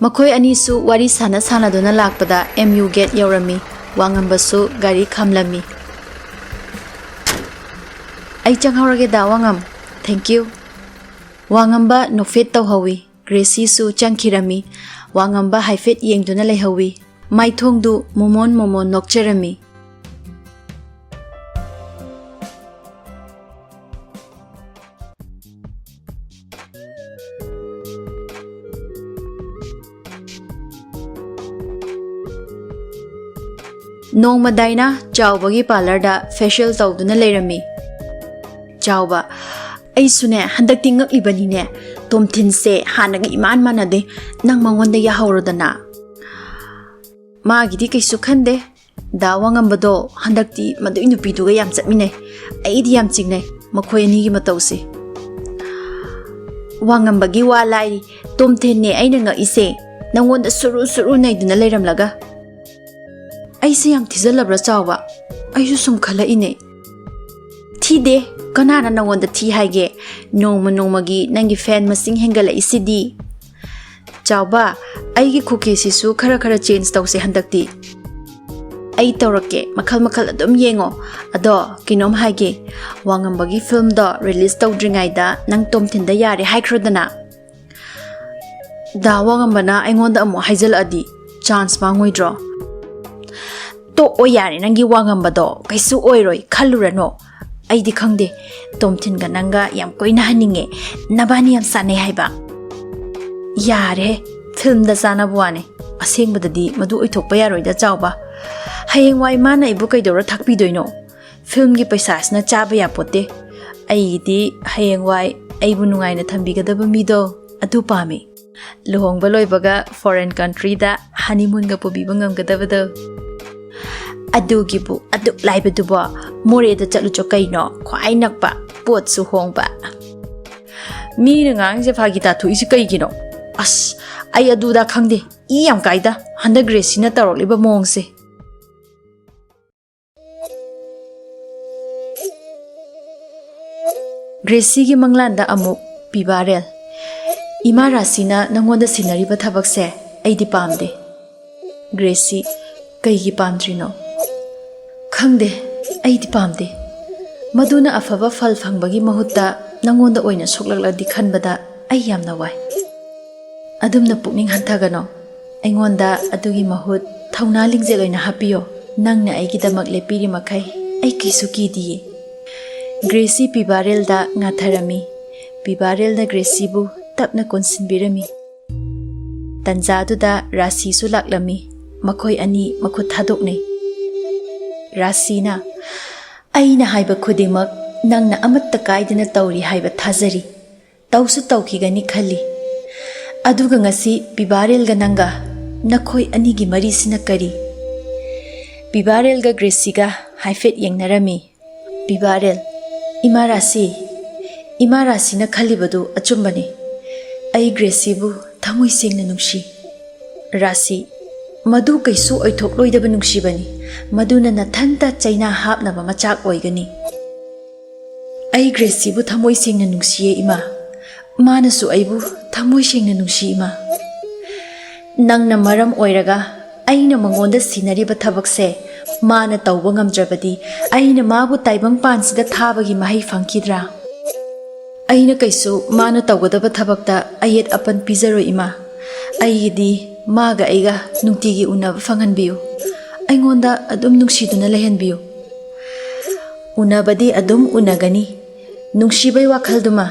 ꯃꯈꯣꯏ ꯑꯅꯤꯁꯨ ꯋꯥꯔꯤ ꯁꯥꯟꯅ ꯁꯥꯟꯅꯗꯨꯅ ꯂꯥꯛꯄꯗ ꯑꯦꯝ ꯌꯨ ꯒꯦꯠ ꯌꯧꯔꯝꯃꯤ꯫ ꯋꯥꯉꯝꯕꯁꯨ ꯒꯥꯔꯤ ꯈꯥꯝꯂꯝꯃꯤ꯫ "ꯑꯩ ꯆꯪꯍꯧꯔꯒꯦ ꯗꯥ ꯋꯥꯉꯝ꯫ Thank you." ꯋꯥꯉꯝꯕ ꯅꯣꯛꯐꯦꯠ ꯇꯧꯍꯧꯋꯤ꯫ ꯒ꯭ꯔꯦꯁꯤꯁꯨ ꯆꯪꯈꯤꯔꯝꯃꯤ꯫ ꯋꯥꯉꯝꯕ ꯍꯥꯏꯐꯦꯠ ꯌꯦꯡꯗꯨꯅ ꯂꯩꯍꯧꯋꯤ꯫ ꯃꯥꯏꯊꯣꯡꯗꯨ ꯃꯣꯃꯣꯟ ꯃꯣꯃꯣꯟ ꯅꯣꯛꯆꯔꯝꯃꯤ꯫ ꯅꯣꯡꯃ ꯗꯥꯏꯅꯥ ꯆꯥꯎꯕꯒꯤ ꯄꯥꯔꯂꯔꯗ ꯐꯦꯁꯤꯌꯦꯜ ꯇꯧꯗꯨꯅ ꯂꯩꯔꯝꯃꯤ꯫ ꯆꯥꯎꯕ, "ꯑꯩꯁꯨꯅꯦ ꯍꯟꯗꯛꯇꯤ ꯉꯛꯂꯤꯕꯅꯤꯅꯦ꯫ ꯇꯣꯝꯊꯤꯟꯁꯦ ꯍꯥꯟꯅꯒ ꯏꯃꯥꯟ ꯃꯥꯟꯅꯗꯦ꯫ ꯅꯪ ꯃꯉꯣꯟꯗ ꯌꯥꯍꯧꯔꯣꯗꯅ꯫" "ꯃꯥꯒꯤꯗꯤ ꯀꯩꯁꯨ ꯈꯟꯗꯦ꯫ ꯗꯥ ꯋꯥꯉꯝꯕꯗꯣ ꯍꯟꯗꯛꯇꯤ ꯃꯗꯨꯏ ꯅꯨꯄꯤꯗꯨꯒ ꯌꯥꯝ ꯆꯠꯃꯤꯟꯅꯩ꯫ ꯑꯩꯗꯤ ꯌꯥꯝ ꯆꯤꯡꯅꯩ ꯃꯈꯣꯏ ꯑꯅꯤꯒꯤ ꯃꯇꯧꯁꯦ꯫" "ꯋꯥꯉꯝꯕꯒꯤ ꯋꯥ ꯂꯥꯏꯔꯤ꯫ ꯇꯣꯝꯊꯤꯟꯅꯦ ꯑꯩꯅ ꯉꯛꯏꯁꯦ꯫ ꯅꯪꯉꯣꯟꯗ ꯁꯨꯔꯨ ꯁꯨꯔꯨ ꯅꯩꯗꯨꯅ ꯂꯩꯔꯝꯂꯒ꯫" "ꯑꯩꯁꯦ ꯌꯥꯝ ꯊꯤꯖꯜꯂꯕ꯭ꯔꯥ ꯆꯥꯎꯕ? ꯑꯩꯁꯨ ꯁꯨꯝ ꯈꯜꯂꯛꯏꯅꯦ꯫" "ꯊꯤꯗꯦ꯫ ꯀꯅꯥꯅ ꯅꯉꯣꯟꯗ ꯊꯤ ꯍꯥꯏꯒꯦ? ꯅꯣꯡꯃ ꯅꯣꯡꯃꯒꯤ ꯅꯪꯒꯤ ꯐꯦꯟ ꯃꯁꯤꯡ ꯍꯦꯟꯒꯠꯂꯛꯏꯁꯤꯗꯤ꯫" "ꯆꯥꯎꯕ, ꯑꯩꯒꯤ ꯈꯨꯀꯤꯁꯤꯁꯨ ꯈꯔ ꯈꯔ ꯆꯦꯟꯖ ꯇꯧꯁꯦ ꯍꯟꯗꯛꯇꯤ꯫" "ꯑꯩ ꯇꯧꯔꯛꯀꯦ, ꯃꯈꯜ ꯃꯈꯜ ꯑꯗꯨꯝ ꯌꯦꯡꯉꯣ꯫ ꯑꯗꯣ ꯀꯩꯅꯣꯝ ꯍꯥꯏꯒꯦ, ꯋꯥꯉꯝꯕꯒꯤ ꯐꯤꯂꯝꯗꯣ ꯔꯤꯂꯤꯁ ꯇꯧꯗ꯭ꯔꯤꯉꯩꯗ ꯅꯪ ꯇꯣꯝꯊꯤꯟꯗ ꯌꯥꯔꯦ ꯍꯥꯏꯈ꯭ꯔꯣꯗꯅ꯫" "ꯗꯥ ꯋꯥꯉꯝꯕꯅ ꯑꯩꯉꯣꯟꯗ ꯑꯃꯨꯛ ꯍꯥꯏꯖꯜꯂꯛꯑꯗꯤ ꯆꯥꯟꯁ ꯃꯥꯡꯉꯣꯏꯗ꯭ꯔꯣ?" "ꯇꯣꯛꯑꯣ ꯌꯥꯔꯦ, ꯅꯪꯒꯤ ꯋꯥꯉꯝꯕꯗꯣ ꯀꯩꯁꯨ ꯑꯣꯏꯔꯣꯏ, ꯈꯜꯂꯨꯔꯅꯨ꯫ ꯑꯩꯗꯤ ꯈꯪꯗꯦ, ꯇꯣꯝꯊꯤꯟꯒ ꯅꯪꯒ ꯌꯥꯝ ꯀꯣꯏꯅꯍꯟꯅꯤꯡꯉꯦ, ꯅꯕꯥꯅꯤ ꯌꯥꯝ ꯆꯥꯟꯅꯩ ꯍꯥꯏꯕ꯫" "ꯌꯥꯔꯦ, ꯐꯤꯂꯝꯗ ꯆꯥꯟꯅꯕ ꯋꯥꯅꯤ, ꯑꯁꯦꯡꯕꯗꯗꯤ ꯃꯗꯨ ꯑꯣꯏꯊꯣꯛꯄ ꯌꯥꯔꯣꯏꯗ, ꯆꯥꯎꯕ꯫ ꯍꯌꯦꯡꯋꯥꯏ ꯃꯥꯅ ꯑꯩꯕꯨ ꯀꯩꯗꯧꯔ ꯊꯥꯛꯄꯤꯗꯣꯏꯅꯣ? ꯐꯤꯜꯝꯒꯤ ꯄꯩꯁꯥꯁꯤꯅ ꯆꯥꯕ ꯌꯥꯄꯣꯠꯇꯦ꯫ ꯑꯩꯒꯤꯗꯤ ꯍꯌꯦꯡꯋꯥꯏ ꯑꯩꯕꯨ ꯅꯨꯡꯉꯥꯏꯅ ꯊꯝꯕꯤꯒꯗꯕ ꯃꯤꯗꯣ, ꯑꯗꯨ ꯄꯥꯝꯃꯤ꯫ ꯂꯨꯍꯣꯡꯕ ꯂꯣꯏꯕꯒ ꯐꯣꯔꯦꯟ ꯀꯟꯇ꯭ꯔꯤꯗ ꯍꯅꯤꯃꯨꯟꯒ ꯄꯨꯕꯤꯕ ꯉꯝꯒꯗꯕꯗꯣ꯫ ꯑꯗꯨꯒꯤꯕꯨ ꯑꯗꯨꯛ ꯂꯥꯏꯕꯗꯨꯕꯣ? ꯃꯣꯔꯦꯗ ꯆꯠꯂꯨꯆꯣ ꯀꯩꯅꯣ, ꯈ꯭ꯋꯥꯏ ꯅꯛꯄ, ꯄꯣꯠꯁꯨ ꯍꯣꯡꯕ꯫ ꯃꯤꯅ ꯉꯥꯡꯉꯤꯁꯦ ꯐꯥꯒꯤ ꯇꯥꯊꯣꯛꯏꯁꯦ ꯀꯩꯒꯤꯅꯣ? ꯑꯁ, ꯑꯩ ꯑꯗꯨꯗ ꯈꯪꯗꯦ, ꯏ ꯌꯥꯝ ꯀꯥꯏꯗ ꯍꯟꯗꯛ ꯒ꯭ꯔꯦꯁꯤꯅ ꯇꯧꯔꯛꯂꯤꯕ ꯃꯑꯣꯡꯁꯦ꯫ ꯒ꯭ꯔꯦꯁꯤꯒꯤ ꯃꯪꯂꯥꯟꯗ ꯑꯃꯨꯛ ꯄꯤꯕꯥꯔꯦꯜ꯫ ꯏꯃꯥ ꯔꯥꯁꯤꯅ ꯅꯪꯉꯣꯟꯗ ꯁꯤꯟꯅꯔꯤꯕ ꯊꯕꯛꯁꯦ ꯑꯩꯗꯤ ꯄꯥꯝꯗꯦ꯫ ꯒ꯭ꯔꯦꯁꯤ, ꯀꯩꯒꯤ ꯄꯥꯝꯗ꯭ꯔꯤꯅꯣ? ꯈꯪꯗꯦ, ꯑꯩꯗꯤ ꯄꯥꯝꯗꯦ꯫ ꯃꯗꯨꯅ ꯑꯐꯕ ꯐꯜ ꯐꯪꯕꯒꯤ ꯃꯍꯨꯠꯇ ꯅꯪꯉꯣꯟꯗ ꯑꯣꯏꯅ ꯁꯣꯛꯂꯛꯂꯗꯤ ꯈꯟꯕꯗ ꯑꯩ ꯌꯥꯝꯅ ꯋꯥꯏ꯫ ꯑꯗꯨꯝꯅ ꯄꯨꯛꯅꯤꯡ ꯍꯟꯊꯒꯅꯣ꯫ ꯑꯩꯉꯣꯟꯗ ꯑꯗꯨꯒꯤ ꯃꯍꯨꯠ ꯊꯧꯅꯥ ꯂꯤꯡꯖꯦꯜ ꯑꯣꯏꯅ ꯍꯥꯞꯄꯤꯌꯣ꯫ ꯅꯪꯅ ꯑꯩꯒꯤꯗꯃꯛ ꯂꯦꯞꯄꯤꯔꯤ ꯃꯈꯩ ꯑꯩ ꯀꯩꯁꯨ ꯀꯤꯗꯤꯌꯦ꯫ ꯒ꯭ꯔꯦꯁꯤ ꯄꯤꯕꯥꯔꯦꯜꯗ ꯉꯥꯊꯔꯝꯃꯤ꯫ ꯄꯤꯕꯥꯔꯦꯜꯅ ꯒ꯭ꯔꯦꯁꯤꯕꯨ ꯇꯞꯅ ꯀꯣꯟꯁꯤꯟꯕꯤꯔꯝꯃꯤ꯫ ꯇꯟꯖꯥꯗꯨꯗ ꯔꯥꯁꯤꯁꯨ ꯂꯥꯛꯂꯝꯃꯤ꯫ ꯃꯈꯣꯏ ꯑꯅꯤ ꯃꯈꯨꯠ ꯊꯥꯗꯣꯛꯅꯩ꯫ ꯔꯥꯁꯤꯅ, "ꯑꯩꯅ ꯍꯥꯏꯕ ꯈꯨꯗꯤꯡꯃꯛ ꯅꯪꯅ ꯑꯃꯠꯇ ꯀꯥꯏꯗꯅ ꯇꯧꯔꯤ ꯍꯥꯏꯕ ꯊꯥꯖꯔꯤ꯫ ꯇꯧꯁꯨ ꯇꯧꯈꯤꯒꯅꯤ ꯈꯜꯂꯤ꯫ ꯑꯗꯨꯒ ꯉꯁꯤ ꯄꯤꯕꯥꯔꯦꯜꯒ ꯅꯪꯒ, ꯅꯈꯣꯏ ꯑꯅꯤꯒꯤ ꯃꯔꯤꯁꯤꯅ ꯀꯔꯤ?" ꯄꯤꯕꯥꯔꯦꯜꯒ ꯒ꯭ꯔꯦꯁꯤꯒ ꯍꯥꯏꯐꯦꯠ ꯌꯦꯡꯅꯔꯝꯃꯤ꯫ ꯄꯤꯕꯥꯔꯦꯜ, "ꯏꯃꯥ ꯔꯥꯁꯤ, ꯏꯃꯥ ꯔꯥꯁꯤꯅ ꯈꯜꯂꯤꯕꯗꯨ ꯑꯆꯨꯝꯕꯅꯤ꯫ ꯑꯩ ꯒ꯭ꯔꯦꯁꯤꯕꯨ ꯊꯃꯣꯏ ꯁꯦꯡꯅ ꯅꯨꯡꯁꯤ꯫" ꯔꯥꯁꯤ, "ꯃꯗꯨ ꯀꯩꯁꯨ ꯑꯣꯏꯊꯣꯛꯂꯣꯏꯗꯕ ꯅꯨꯡꯁꯤꯕꯅꯤ꯫ ꯃꯗꯨꯅ ꯅꯊꯟꯇ ꯆꯩꯅꯥ ꯍꯥꯞꯅꯕ ꯃꯆꯥꯛ ꯑꯣꯏꯒꯅꯤ꯫" "ꯑꯩ ꯒ꯭ꯔꯦꯁꯤꯕꯨ ꯊꯃꯣꯏ ꯁꯦꯡꯅ ꯅꯨꯡꯁꯤꯌꯦ, ꯏꯃꯥ꯫ ꯃꯥꯅꯁꯨ ꯑꯩꯕꯨ ꯊꯃꯣꯏ ꯁꯦꯡꯅ ꯅꯨꯡꯁꯤ, ꯏꯃꯥ꯫ ꯅꯪꯅ ꯃꯔꯝ ꯑꯣꯏꯔꯒ ꯑꯩꯅ ꯃꯉꯣꯟꯗ ꯁꯤꯟꯅꯔꯤꯕ ꯊꯕꯛꯁꯦ ꯃꯥꯅ ꯇꯧꯕ ꯉꯝꯗ꯭ꯔꯕꯗꯤ ꯑꯩꯅ ꯃꯥꯕꯨ ꯇꯥꯏꯕꯪ ꯄꯥꯟꯁꯤꯗ ꯊꯥꯕꯒꯤ ꯃꯍꯩ ꯐꯪꯈꯤꯗ꯭ꯔꯥ? ꯑꯩꯅ ꯀꯩꯁꯨ ꯃꯥꯅ ꯇꯧꯒꯗꯕ ꯊꯕꯛꯇ ꯑꯌꯦꯠ ꯑꯄꯟ ꯄꯤꯖꯔꯣꯏ, ꯏꯃꯥ꯫ ꯑꯩꯒꯤꯗꯤ ꯃꯥꯒ ꯑꯩꯒ ꯅꯨꯡꯇꯤꯒꯤ ꯎꯅꯕ ꯐꯪꯍꯟꯕꯤꯌꯨ꯫ ꯑꯩꯉꯣꯟꯗ ꯑꯗꯨꯝ ꯅꯨꯡꯁꯤꯗꯨꯅ ꯂꯩꯍꯟꯕꯤꯌꯨ꯫" "ꯎꯅꯕꯗꯤ ꯑꯗꯨꯝ ꯎꯅꯒꯅꯤ꯫ ꯅꯨꯡꯁꯤꯕꯩ ꯋꯥꯈꯜꯗꯨꯃ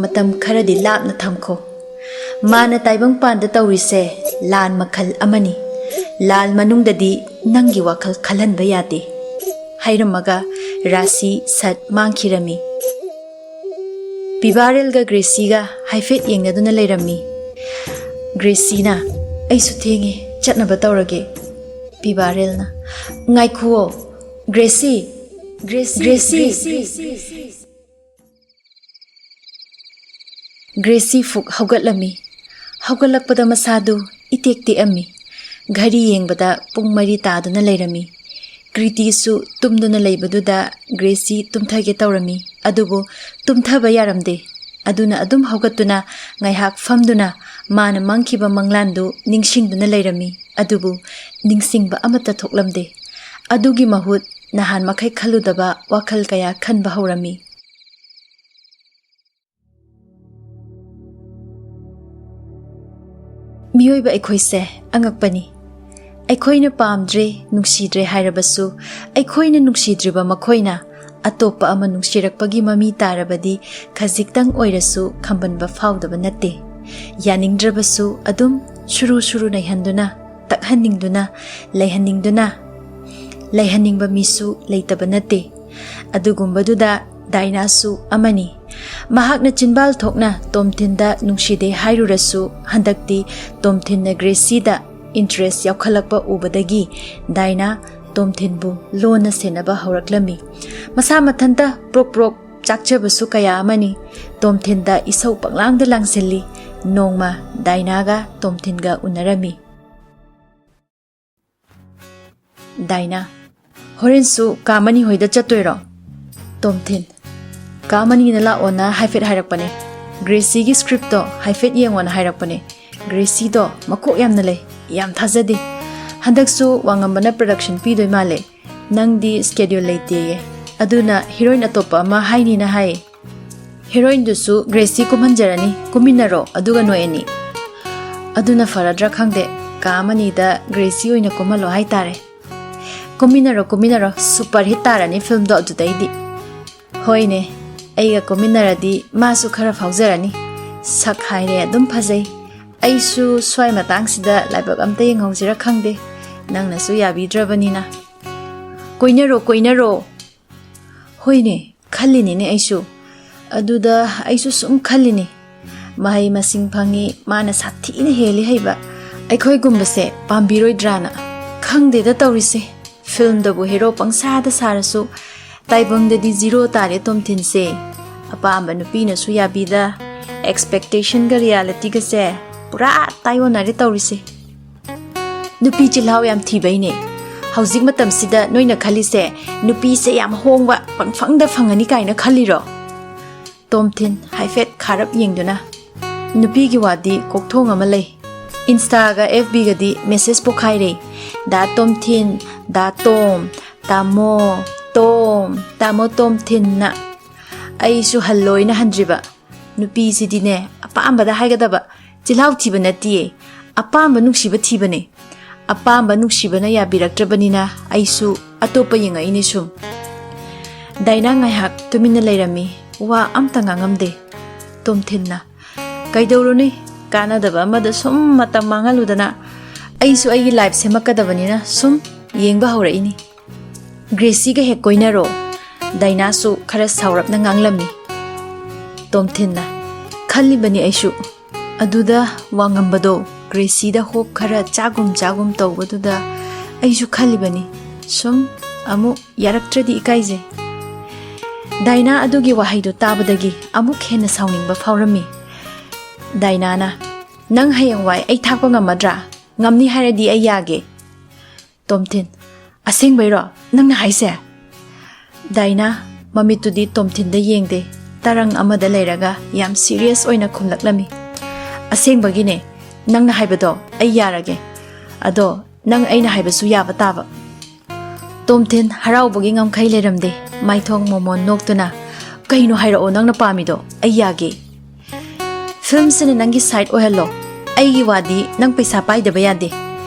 ꯃꯇꯝ ꯈꯔꯗꯤ ꯂꯥꯞꯅ ꯊꯝꯈꯣ꯫ ꯃꯥꯅ ꯇꯥꯏꯕꯪꯄꯥꯟꯗ ꯇꯧꯔꯤꯁꯦ ꯂꯥꯟ ꯃꯈꯜ ꯑꯃꯅꯤ꯫ ꯂꯥꯟ ꯃꯅꯨꯡꯗꯗꯤ ꯅꯪꯒꯤ ꯋꯥꯈꯜ ꯈꯜꯍꯟꯕ ꯌꯥꯗꯦ꯫ ꯍꯥꯏꯔꯝꯃꯒ ꯔꯥꯁꯤ ꯁꯠ ꯃꯥꯡꯈꯤꯔꯝꯃꯤ꯫ ꯄꯤꯕꯥꯔꯦꯜꯒ ꯒ꯭ꯔꯦꯁꯤꯒ ꯍꯥꯏꯐꯦꯠ ꯌꯦꯡꯅꯗꯨꯅ ꯂꯩꯔꯝꯃꯤ꯫ ꯒ꯭ꯔꯦꯁꯤꯅ, "ꯑꯩꯁꯨ ꯊꯦꯡꯉꯦ, ꯆꯠꯅꯕ ꯇꯧꯔꯒꯦ꯫" ꯄꯤꯕꯥꯔꯦꯜꯅ, "ꯉꯥꯏꯈꯨꯑꯣ, Gracy, Gracy, Gracy, Gracy." Gracy ꯐꯨꯛ ꯍꯧꯒꯠꯂꯝꯃꯤ꯫ ꯍꯧꯒꯠꯂꯛꯄꯗ ꯃꯁꯥꯗꯨ ꯏꯇꯦꯛ ꯇꯦꯛꯑꯝꯃꯤ꯫ ꯘꯔꯤ ꯌꯦꯡꯕꯗ ꯄꯨꯡ ꯃꯔꯤ ꯇꯥꯗꯨꯅ ꯂꯩꯔꯝꯃꯤ꯫ ꯀ꯭ꯔꯤꯇꯤꯁꯨ ꯇꯨꯝꯗꯨꯅ ꯂꯩꯕꯗꯨꯗ ꯒ꯭ꯔꯦꯁꯤ ꯇꯨꯝꯊꯒꯦ ꯇꯧꯔꯝꯃꯤ꯫ ꯑꯗꯨꯕꯨ ꯇꯨꯝꯊꯕ ꯌꯥꯔꯝꯗꯦ꯫ ꯑꯗꯨꯅ ꯑꯗꯨꯝ ꯍꯧꯒꯠꯇꯨꯅ ꯉꯥꯏꯍꯥꯛ ꯐꯝꯗꯨꯅ ꯃꯥꯅ ꯃꯪꯈꯤꯕ ꯃꯪꯂꯥꯟꯗꯨ ꯅꯤꯡꯁꯤꯡꯗꯨꯅ ꯂꯩꯔꯝꯃꯤ꯫ ꯑꯗꯨꯕꯨ ꯅꯤꯡꯁꯤꯡꯕ ꯑꯃꯠꯇ ꯊꯣꯛꯂꯝꯗꯦ꯫ ꯑꯗꯨꯒꯤ ꯃꯍꯨꯠ ꯅꯍꯥꯟ ꯃꯈꯩ ꯈꯜꯂꯨꯗꯕ ꯋꯥꯈꯜ ꯀꯌꯥ ꯈꯟꯕ ꯍꯧꯔꯝꯃꯤ꯫ ꯃꯤꯑꯣꯏꯕ ꯑꯩꯈꯣꯏꯁꯦ ꯑꯉꯛꯄꯅꯤ꯫ ꯑꯩꯈꯣꯏꯅ ꯄꯥꯝꯗ꯭ꯔꯦ, ꯅꯨꯡꯁꯤꯗ꯭ꯔꯦ ꯍꯥꯏꯔꯕꯁꯨ, ꯑꯩꯈꯣꯏꯅ ꯅꯨꯡꯁꯤꯗ꯭ꯔꯤꯕ ꯃꯈꯣꯏꯅ ꯑꯇꯣꯞꯄ ꯑꯃ ꯅꯨꯡꯁꯤꯔꯛꯄꯒꯤ ꯃꯃꯤ ꯇꯥꯔꯕꯗꯤ ꯈꯖꯤꯛꯇꯪ ꯑꯣꯏꯔꯁꯨ ꯈꯝꯕꯟꯕ ꯐꯥꯎꯗꯕ ꯅꯠꯇꯦ꯫ ꯌꯥꯅꯤꯡꯗ꯭ꯔꯕꯁꯨ ꯑꯗꯨꯝ ꯁꯨꯔꯨ ꯁꯨꯔꯨ ꯅꯩꯍꯟꯗꯨꯅ, ꯇꯛꯍꯟꯅꯤꯡꯗꯨꯅ, ꯂꯩꯍꯟꯅꯤꯡꯗꯨꯅ, ꯂꯩꯍꯟꯅꯤꯡꯕ ꯃꯤꯁꯨ ꯂꯩꯇꯕ ꯅꯠꯇꯦ꯫ ꯑꯗꯨꯒꯨꯝꯕꯗꯨꯗ ꯗꯥꯏꯅꯥꯁꯨ ꯑꯃꯅꯤ꯫ ꯃꯍꯥꯛꯅ ꯆꯤꯟꯕꯥꯜ ꯊꯣꯛꯅ ꯇꯣꯝꯊꯤꯟꯗ ꯅꯨꯡꯁꯤꯗꯦ ꯍꯥꯏꯔꯨꯔꯁꯨ, ꯍꯟꯗꯛꯇꯤ ꯇꯣꯝꯊꯤꯟꯅ ꯒ꯭ꯔꯦꯁꯤꯗ ꯏꯟꯇꯔꯦꯁ ꯌꯥꯎꯈꯠꯂꯛꯄ ꯎꯕꯗꯒꯤ ꯗꯥꯏꯅꯥ ꯇꯣꯝꯊꯤꯟꯕꯨ ꯂꯣꯟꯅ ꯁꯦꯟꯅꯕ ꯍꯧꯔꯛꯂꯝꯃꯤ꯫ ꯃꯁꯥ ꯃꯊꯟꯇ ꯄ꯭ꯔꯣꯛ ꯄ꯭ꯔꯣꯛ ꯆꯥꯛꯆꯕꯁꯨ ꯀꯌꯥ ꯑꯃꯅꯤ꯫ ꯇꯣꯝꯊꯤꯟꯗ ꯏꯁꯧ ꯄꯪꯂꯥꯡꯗ ꯂꯥꯡꯁꯤꯜꯂꯤ꯫ ꯅꯣꯡꯃ ꯗꯥꯏꯅꯥꯒ ꯇꯣꯝꯊꯤꯟꯒ ꯎꯅꯔꯝꯃꯤ꯫ ꯗꯥꯏꯅꯥ, "ꯍꯣꯔꯦꯟꯁꯨ ꯀꯥ ꯃꯅꯤ ꯍꯣꯏꯗ ꯆꯠꯇꯣꯏꯔꯣ?" ꯇꯣꯝꯊꯤꯟ, "ꯀꯥ ꯃꯅꯤꯅ ꯂꯥꯛꯑꯣꯅ ꯍꯥꯏꯐꯦꯠ ꯍꯥꯏꯔꯛꯄꯅꯦ꯫ ꯒ꯭ꯔꯦꯁꯤꯒꯤ ꯁ꯭ꯀ꯭ꯔꯤꯞꯇꯣ ꯍꯥꯏꯐꯦꯠ ꯌꯦꯡꯉꯣꯅ ꯍꯥꯏꯔꯛꯄꯅꯦ꯫ ꯒ꯭ꯔꯦꯁꯤꯗꯣ ꯃꯀꯣꯛ ꯌꯥꯝꯅ ꯂꯩ, ꯌꯥꯝ ꯊꯥꯖꯗꯦ꯫ ꯍꯟꯗꯛꯁꯨ ꯋꯥꯉꯝꯕꯅ ꯄ꯭ꯔꯗꯛꯁꯟ ꯄꯤꯗꯣꯏ ꯃꯥꯜꯂꯦ꯫ ꯅꯪꯗꯤ ꯁ꯭ꯀꯦꯗ꯭ꯌꯨꯜ ꯂꯩꯇꯦꯌꯦ꯫ ꯑꯗꯨꯅ ꯍꯤꯔꯣꯏꯟ ꯑꯇꯣꯞꯄ ꯑꯃ ꯍꯥꯏꯅꯤꯅ ꯍꯥꯏ꯫ ꯍꯤꯔꯣꯏꯟꯗꯨꯁꯨ ꯒ꯭ꯔꯦꯁꯤ ꯀꯨꯝꯍꯟꯖꯔꯅꯤ, ꯀꯨꯝꯃꯤꯟꯅꯔꯣ, ꯑꯗꯨꯒ ꯅꯣꯏ ꯑꯅꯤ꯫" "ꯑꯗꯨꯅ ꯐꯔꯗ꯭ꯔꯥ ꯈꯪꯗꯦ, ꯀꯥ ꯑꯃꯅꯤꯗ ꯒ꯭ꯔꯦꯁꯤ ꯑꯣꯏꯅ ꯀꯨꯝꯍꯜꯂꯣ ꯍꯥꯏꯇꯥꯔꯦ꯫" "ꯀꯨꯝꯃꯤꯟꯅꯔꯣ, ꯀꯨꯝꯃꯤꯟꯅꯔꯣ, ꯁꯨꯄꯔ ꯍꯤꯠ ꯇꯥꯔꯅꯤ ꯐꯤꯜꯝꯗꯣ ꯑꯗꯨꯗꯩꯗꯤ꯫" "ꯍꯣꯏꯅꯦ, ꯑꯩꯒ ꯀꯨꯝꯃꯤꯟꯅꯔꯗꯤ ꯃꯥꯁꯨ ꯈꯔ ꯐꯥꯎꯖꯔꯅꯤ꯫ ꯁꯛ ꯍꯥꯏꯔꯦ ꯑꯗꯨꯝ ꯐꯖꯩ꯫ ꯑꯩꯁꯨ ꯁ꯭ꯋꯥꯏ ꯃꯇꯥꯡꯁꯤꯗ ꯂꯥꯏꯕꯛ ꯑꯝꯇ ꯌꯦꯡꯍꯧꯁꯤꯔ ꯈꯪꯗꯦ, ꯅꯪꯅꯁꯨ ꯌꯥꯕꯤꯗ꯭ꯔꯕꯅꯤꯅ꯫ ꯀꯣꯏꯅꯔꯣ, ꯀꯣꯏꯅꯔꯣ꯫ ꯍꯣꯏꯅꯦ, ꯈꯜꯂꯤꯅꯤꯅꯦ ꯑꯩꯁꯨ꯫ ꯑꯗꯨꯗ ꯑꯩꯁꯨ ꯁꯨꯝ ꯈꯜꯂꯤꯅꯤ, ꯃꯍꯩ ꯃꯁꯤꯡ ꯐꯪꯉꯤ, ꯃꯥꯅ ꯁꯥꯊꯤꯅ ꯍꯦꯜꯂꯤ ꯍꯩꯕ꯫ ꯑꯩꯈꯣꯏꯒꯨꯝꯕꯁꯦ ꯄꯥꯝꯕꯤꯔꯣꯏꯗ꯭ꯔꯥꯅ꯫ ꯈꯪꯗꯦꯗ ꯇꯧꯔꯤꯁꯦ, ꯐꯤꯜꯝꯗꯕꯨ ꯍꯦꯔꯣ ꯄꯪꯁꯥꯗ ꯁꯥꯔꯁꯨ ꯇꯥꯏꯕꯪꯗꯗꯤ ꯖꯤꯔꯣ ꯇꯥꯔꯦ ꯇꯣꯝꯊꯤꯟꯁꯦ꯫ ꯑꯄꯥꯝꯕ ꯅꯨꯄꯤꯅꯁꯨ ꯌꯥꯕꯤꯗ, ꯑꯦꯛꯁꯄꯦꯛꯇꯦꯁꯟꯒ ꯔꯤꯌꯦꯂꯤꯇꯤꯒꯁꯦ ꯄꯨꯔꯥ ꯇꯥꯏꯑꯣꯟꯅꯔꯦ ꯇꯧꯔꯤꯁꯦ꯫ ꯅꯨꯄꯤ ꯆꯤꯜꯍꯥꯎ ꯌꯥꯝ ꯊꯤꯕꯩꯅꯦ꯫ ꯍꯧꯖꯤꯛ ꯃꯇꯝꯁꯤꯗ ꯅꯣꯏꯅ ꯈꯜꯂꯤꯁꯦ ꯅꯨꯄꯤꯁꯦ ꯌꯥꯝ ꯍꯣꯡꯕ, ꯄꯪꯐꯪꯗ ꯐꯪꯉꯅꯤ ꯀꯥꯏꯅ ꯈꯜꯂꯤꯔꯣ? ꯇꯣꯝꯊꯤꯟ ꯍꯥꯏꯐꯦꯠ ꯈꯥꯔꯞ ꯌꯦꯡꯗꯨꯅ, ꯅꯨꯄꯤꯒꯤ ꯋꯥꯗꯤ ꯀꯣꯛꯊꯣꯡ ꯑꯃ ꯂꯩ꯫ ꯏꯟꯁꯇꯥꯒ ꯑꯦꯐ ꯕꯤꯒꯗꯤ ꯃꯦꯁꯦꯖ ꯄꯣꯛꯈꯥꯏꯔꯦ꯫ "ꯗꯥ ꯇꯣꯝꯊꯤꯟ, ꯗꯥ ꯇꯣꯝ, ꯇꯥꯃꯣ ꯇꯣꯝ, ꯇꯥꯃꯣ ꯇꯣꯝꯊꯤꯟꯅ"꯫ ꯑꯩꯁꯨ ꯍꯜꯂꯣꯏꯅ ꯍꯟꯗ꯭ꯔꯤꯕ꯫ ꯅꯨꯄꯤꯁꯤꯗꯤꯅꯦ, ꯑꯄꯥꯝꯕꯗ ꯍꯥꯏꯒꯗꯕ꯫ ꯆꯤꯜꯍꯥꯎ ꯊꯤꯕ ꯅꯠꯇꯤꯌꯦ, ꯑꯄꯥꯝꯕ ꯅꯨꯡꯁꯤꯕ ꯊꯤꯕꯅꯦ꯫ ꯑꯄꯥꯝꯕ ꯅꯨꯡꯁꯤꯕꯅ ꯌꯥꯕꯤꯔꯛꯇ꯭ꯔꯕꯅꯤꯅ ꯑꯩꯁꯨ ꯑꯇꯣꯞꯄ ꯌꯦꯡꯉꯛꯏꯅꯦ ꯁꯨꯝ꯫ ꯗꯥꯏꯅꯥ ꯉꯥꯏꯍꯥꯛ ꯇꯨꯃꯤꯟꯅ ꯂꯩꯔꯝꯃꯤ, ꯋꯥ ꯑꯝꯇ ꯉꯥꯡꯉꯝꯗꯦ꯫ ꯇꯣꯝꯊꯤꯟꯅ, "ꯀꯩꯗꯧꯔꯨꯅꯤ, ꯀꯥꯟꯅꯗꯕ ꯑꯃꯗ ꯁꯨꯝ ꯃꯇꯝ ꯃꯥꯡꯍꯜꯂꯨꯗꯅ꯫ ꯑꯩꯁꯨ ꯑꯩꯒꯤ ꯂꯥꯏꯐ ꯁꯦꯝꯃꯛꯀꯗꯕꯅꯤꯅ ꯁꯨꯝ ꯌꯦꯡꯕ ꯍꯧꯔꯛꯏꯅꯤ꯫ ꯒ꯭ꯔꯦꯁꯤꯒ ꯍꯦꯛ ꯀꯣꯏꯅꯔꯣ"꯫ ꯗꯥꯏꯅꯥꯁꯨ ꯈꯔ ꯁꯥꯎꯔꯞꯅ ꯉꯥꯡꯂꯝꯃꯤ꯫ ꯇꯣꯝꯊꯤꯟꯅ, "ꯈꯜꯂꯤꯕꯅꯤ ꯑꯩꯁꯨ"꯫ ꯑꯗꯨꯗ ꯋꯥꯉꯝꯕꯗꯣ ꯒ꯭ꯔꯦꯁꯤꯗ ꯍꯣꯞ ꯈꯔ ꯆꯥꯒꯨꯝ ꯆꯥꯒꯨꯝ ꯇꯧꯕꯗꯨꯗ ꯑꯩꯁꯨ ꯈꯜꯂꯤꯕꯅꯤ, ꯁꯨꯝ ꯑꯃꯨꯛ ꯌꯥꯔꯛꯇ꯭ꯔꯗꯤ ꯏꯀꯥꯏꯖꯩ꯫ ꯗꯥꯏꯅꯥ ꯑꯗꯨꯒꯤ ꯋꯥꯍꯩꯗꯨ ꯇꯥꯕꯗꯒꯤ ꯑꯃꯨꯛ ꯍꯦꯟꯅ ꯁꯥꯎꯅꯤꯡꯕ ꯐꯥꯎꯔꯝꯃꯤ꯫ ꯗꯥꯏꯅꯥꯅ, "ꯅꯪ ꯍꯌꯦꯡꯋꯥꯏ ꯑꯩ ꯊꯥꯛꯄ ꯉꯝꯃꯗ꯭ꯔꯥ? ꯉꯝꯅꯤ ꯍꯥꯏꯔꯗꯤ ꯑꯩ ꯌꯥꯒꯦ"꯫ ꯇꯣꯝꯊꯤꯟ, "ꯑꯁꯦꯡꯕꯩꯔꯣ ꯅꯪꯅ ꯍꯥꯏꯁꯦ?" ꯗꯥꯏꯅꯥ ꯃꯃꯤꯠꯇꯨꯗꯤ ꯇꯣꯝꯊꯤꯟꯗ ꯌꯦꯡꯗꯦ, ꯇꯔꯪ ꯑꯃꯗ ꯂꯩꯔꯒ ꯌꯥꯝ ꯁꯤꯔꯤꯌꯁ ꯑꯣꯏꯅ ꯈꯨꯝꯂꯛꯂꯝꯃꯤ꯫ "ꯑꯁꯦꯡꯕꯒꯤꯅꯦ, ꯅꯪꯅ ꯍꯥꯏꯕꯗꯣ ꯑꯩ ꯌꯥꯔꯒꯦ꯫ ꯑꯗꯣ ꯅꯪ ꯑꯩꯅ ꯍꯥꯏꯕꯁꯨ ꯌꯥꯕ ꯇꯥꯕ"꯫ ꯇꯣꯝꯊꯤꯟ ꯍꯔꯥꯎꯕꯒꯤ ꯉꯝꯈꯩ ꯂꯩꯔꯝꯗꯦ, ꯃꯥꯏꯊꯣꯡ ꯃꯣꯃꯣꯟ ꯅꯣꯛꯇꯨꯅ, "ꯀꯩꯅꯣ ꯍꯥꯏꯔꯛꯑꯣ ꯅꯪꯅ ꯄꯥꯝꯃꯤꯗꯣ, ꯑꯩ ꯌꯥꯒꯦ꯫ ꯐꯤꯜꯝꯁꯤꯅ ꯅꯪꯒꯤ ꯁꯥꯏꯠ ꯑꯣꯏꯍꯜꯂꯣ, ꯑꯩꯒꯤ ꯋꯥꯗꯤ ꯅꯪ ꯄꯩꯁꯥ ꯄꯥꯏꯗꯕ ꯌꯥꯗꯦ꯫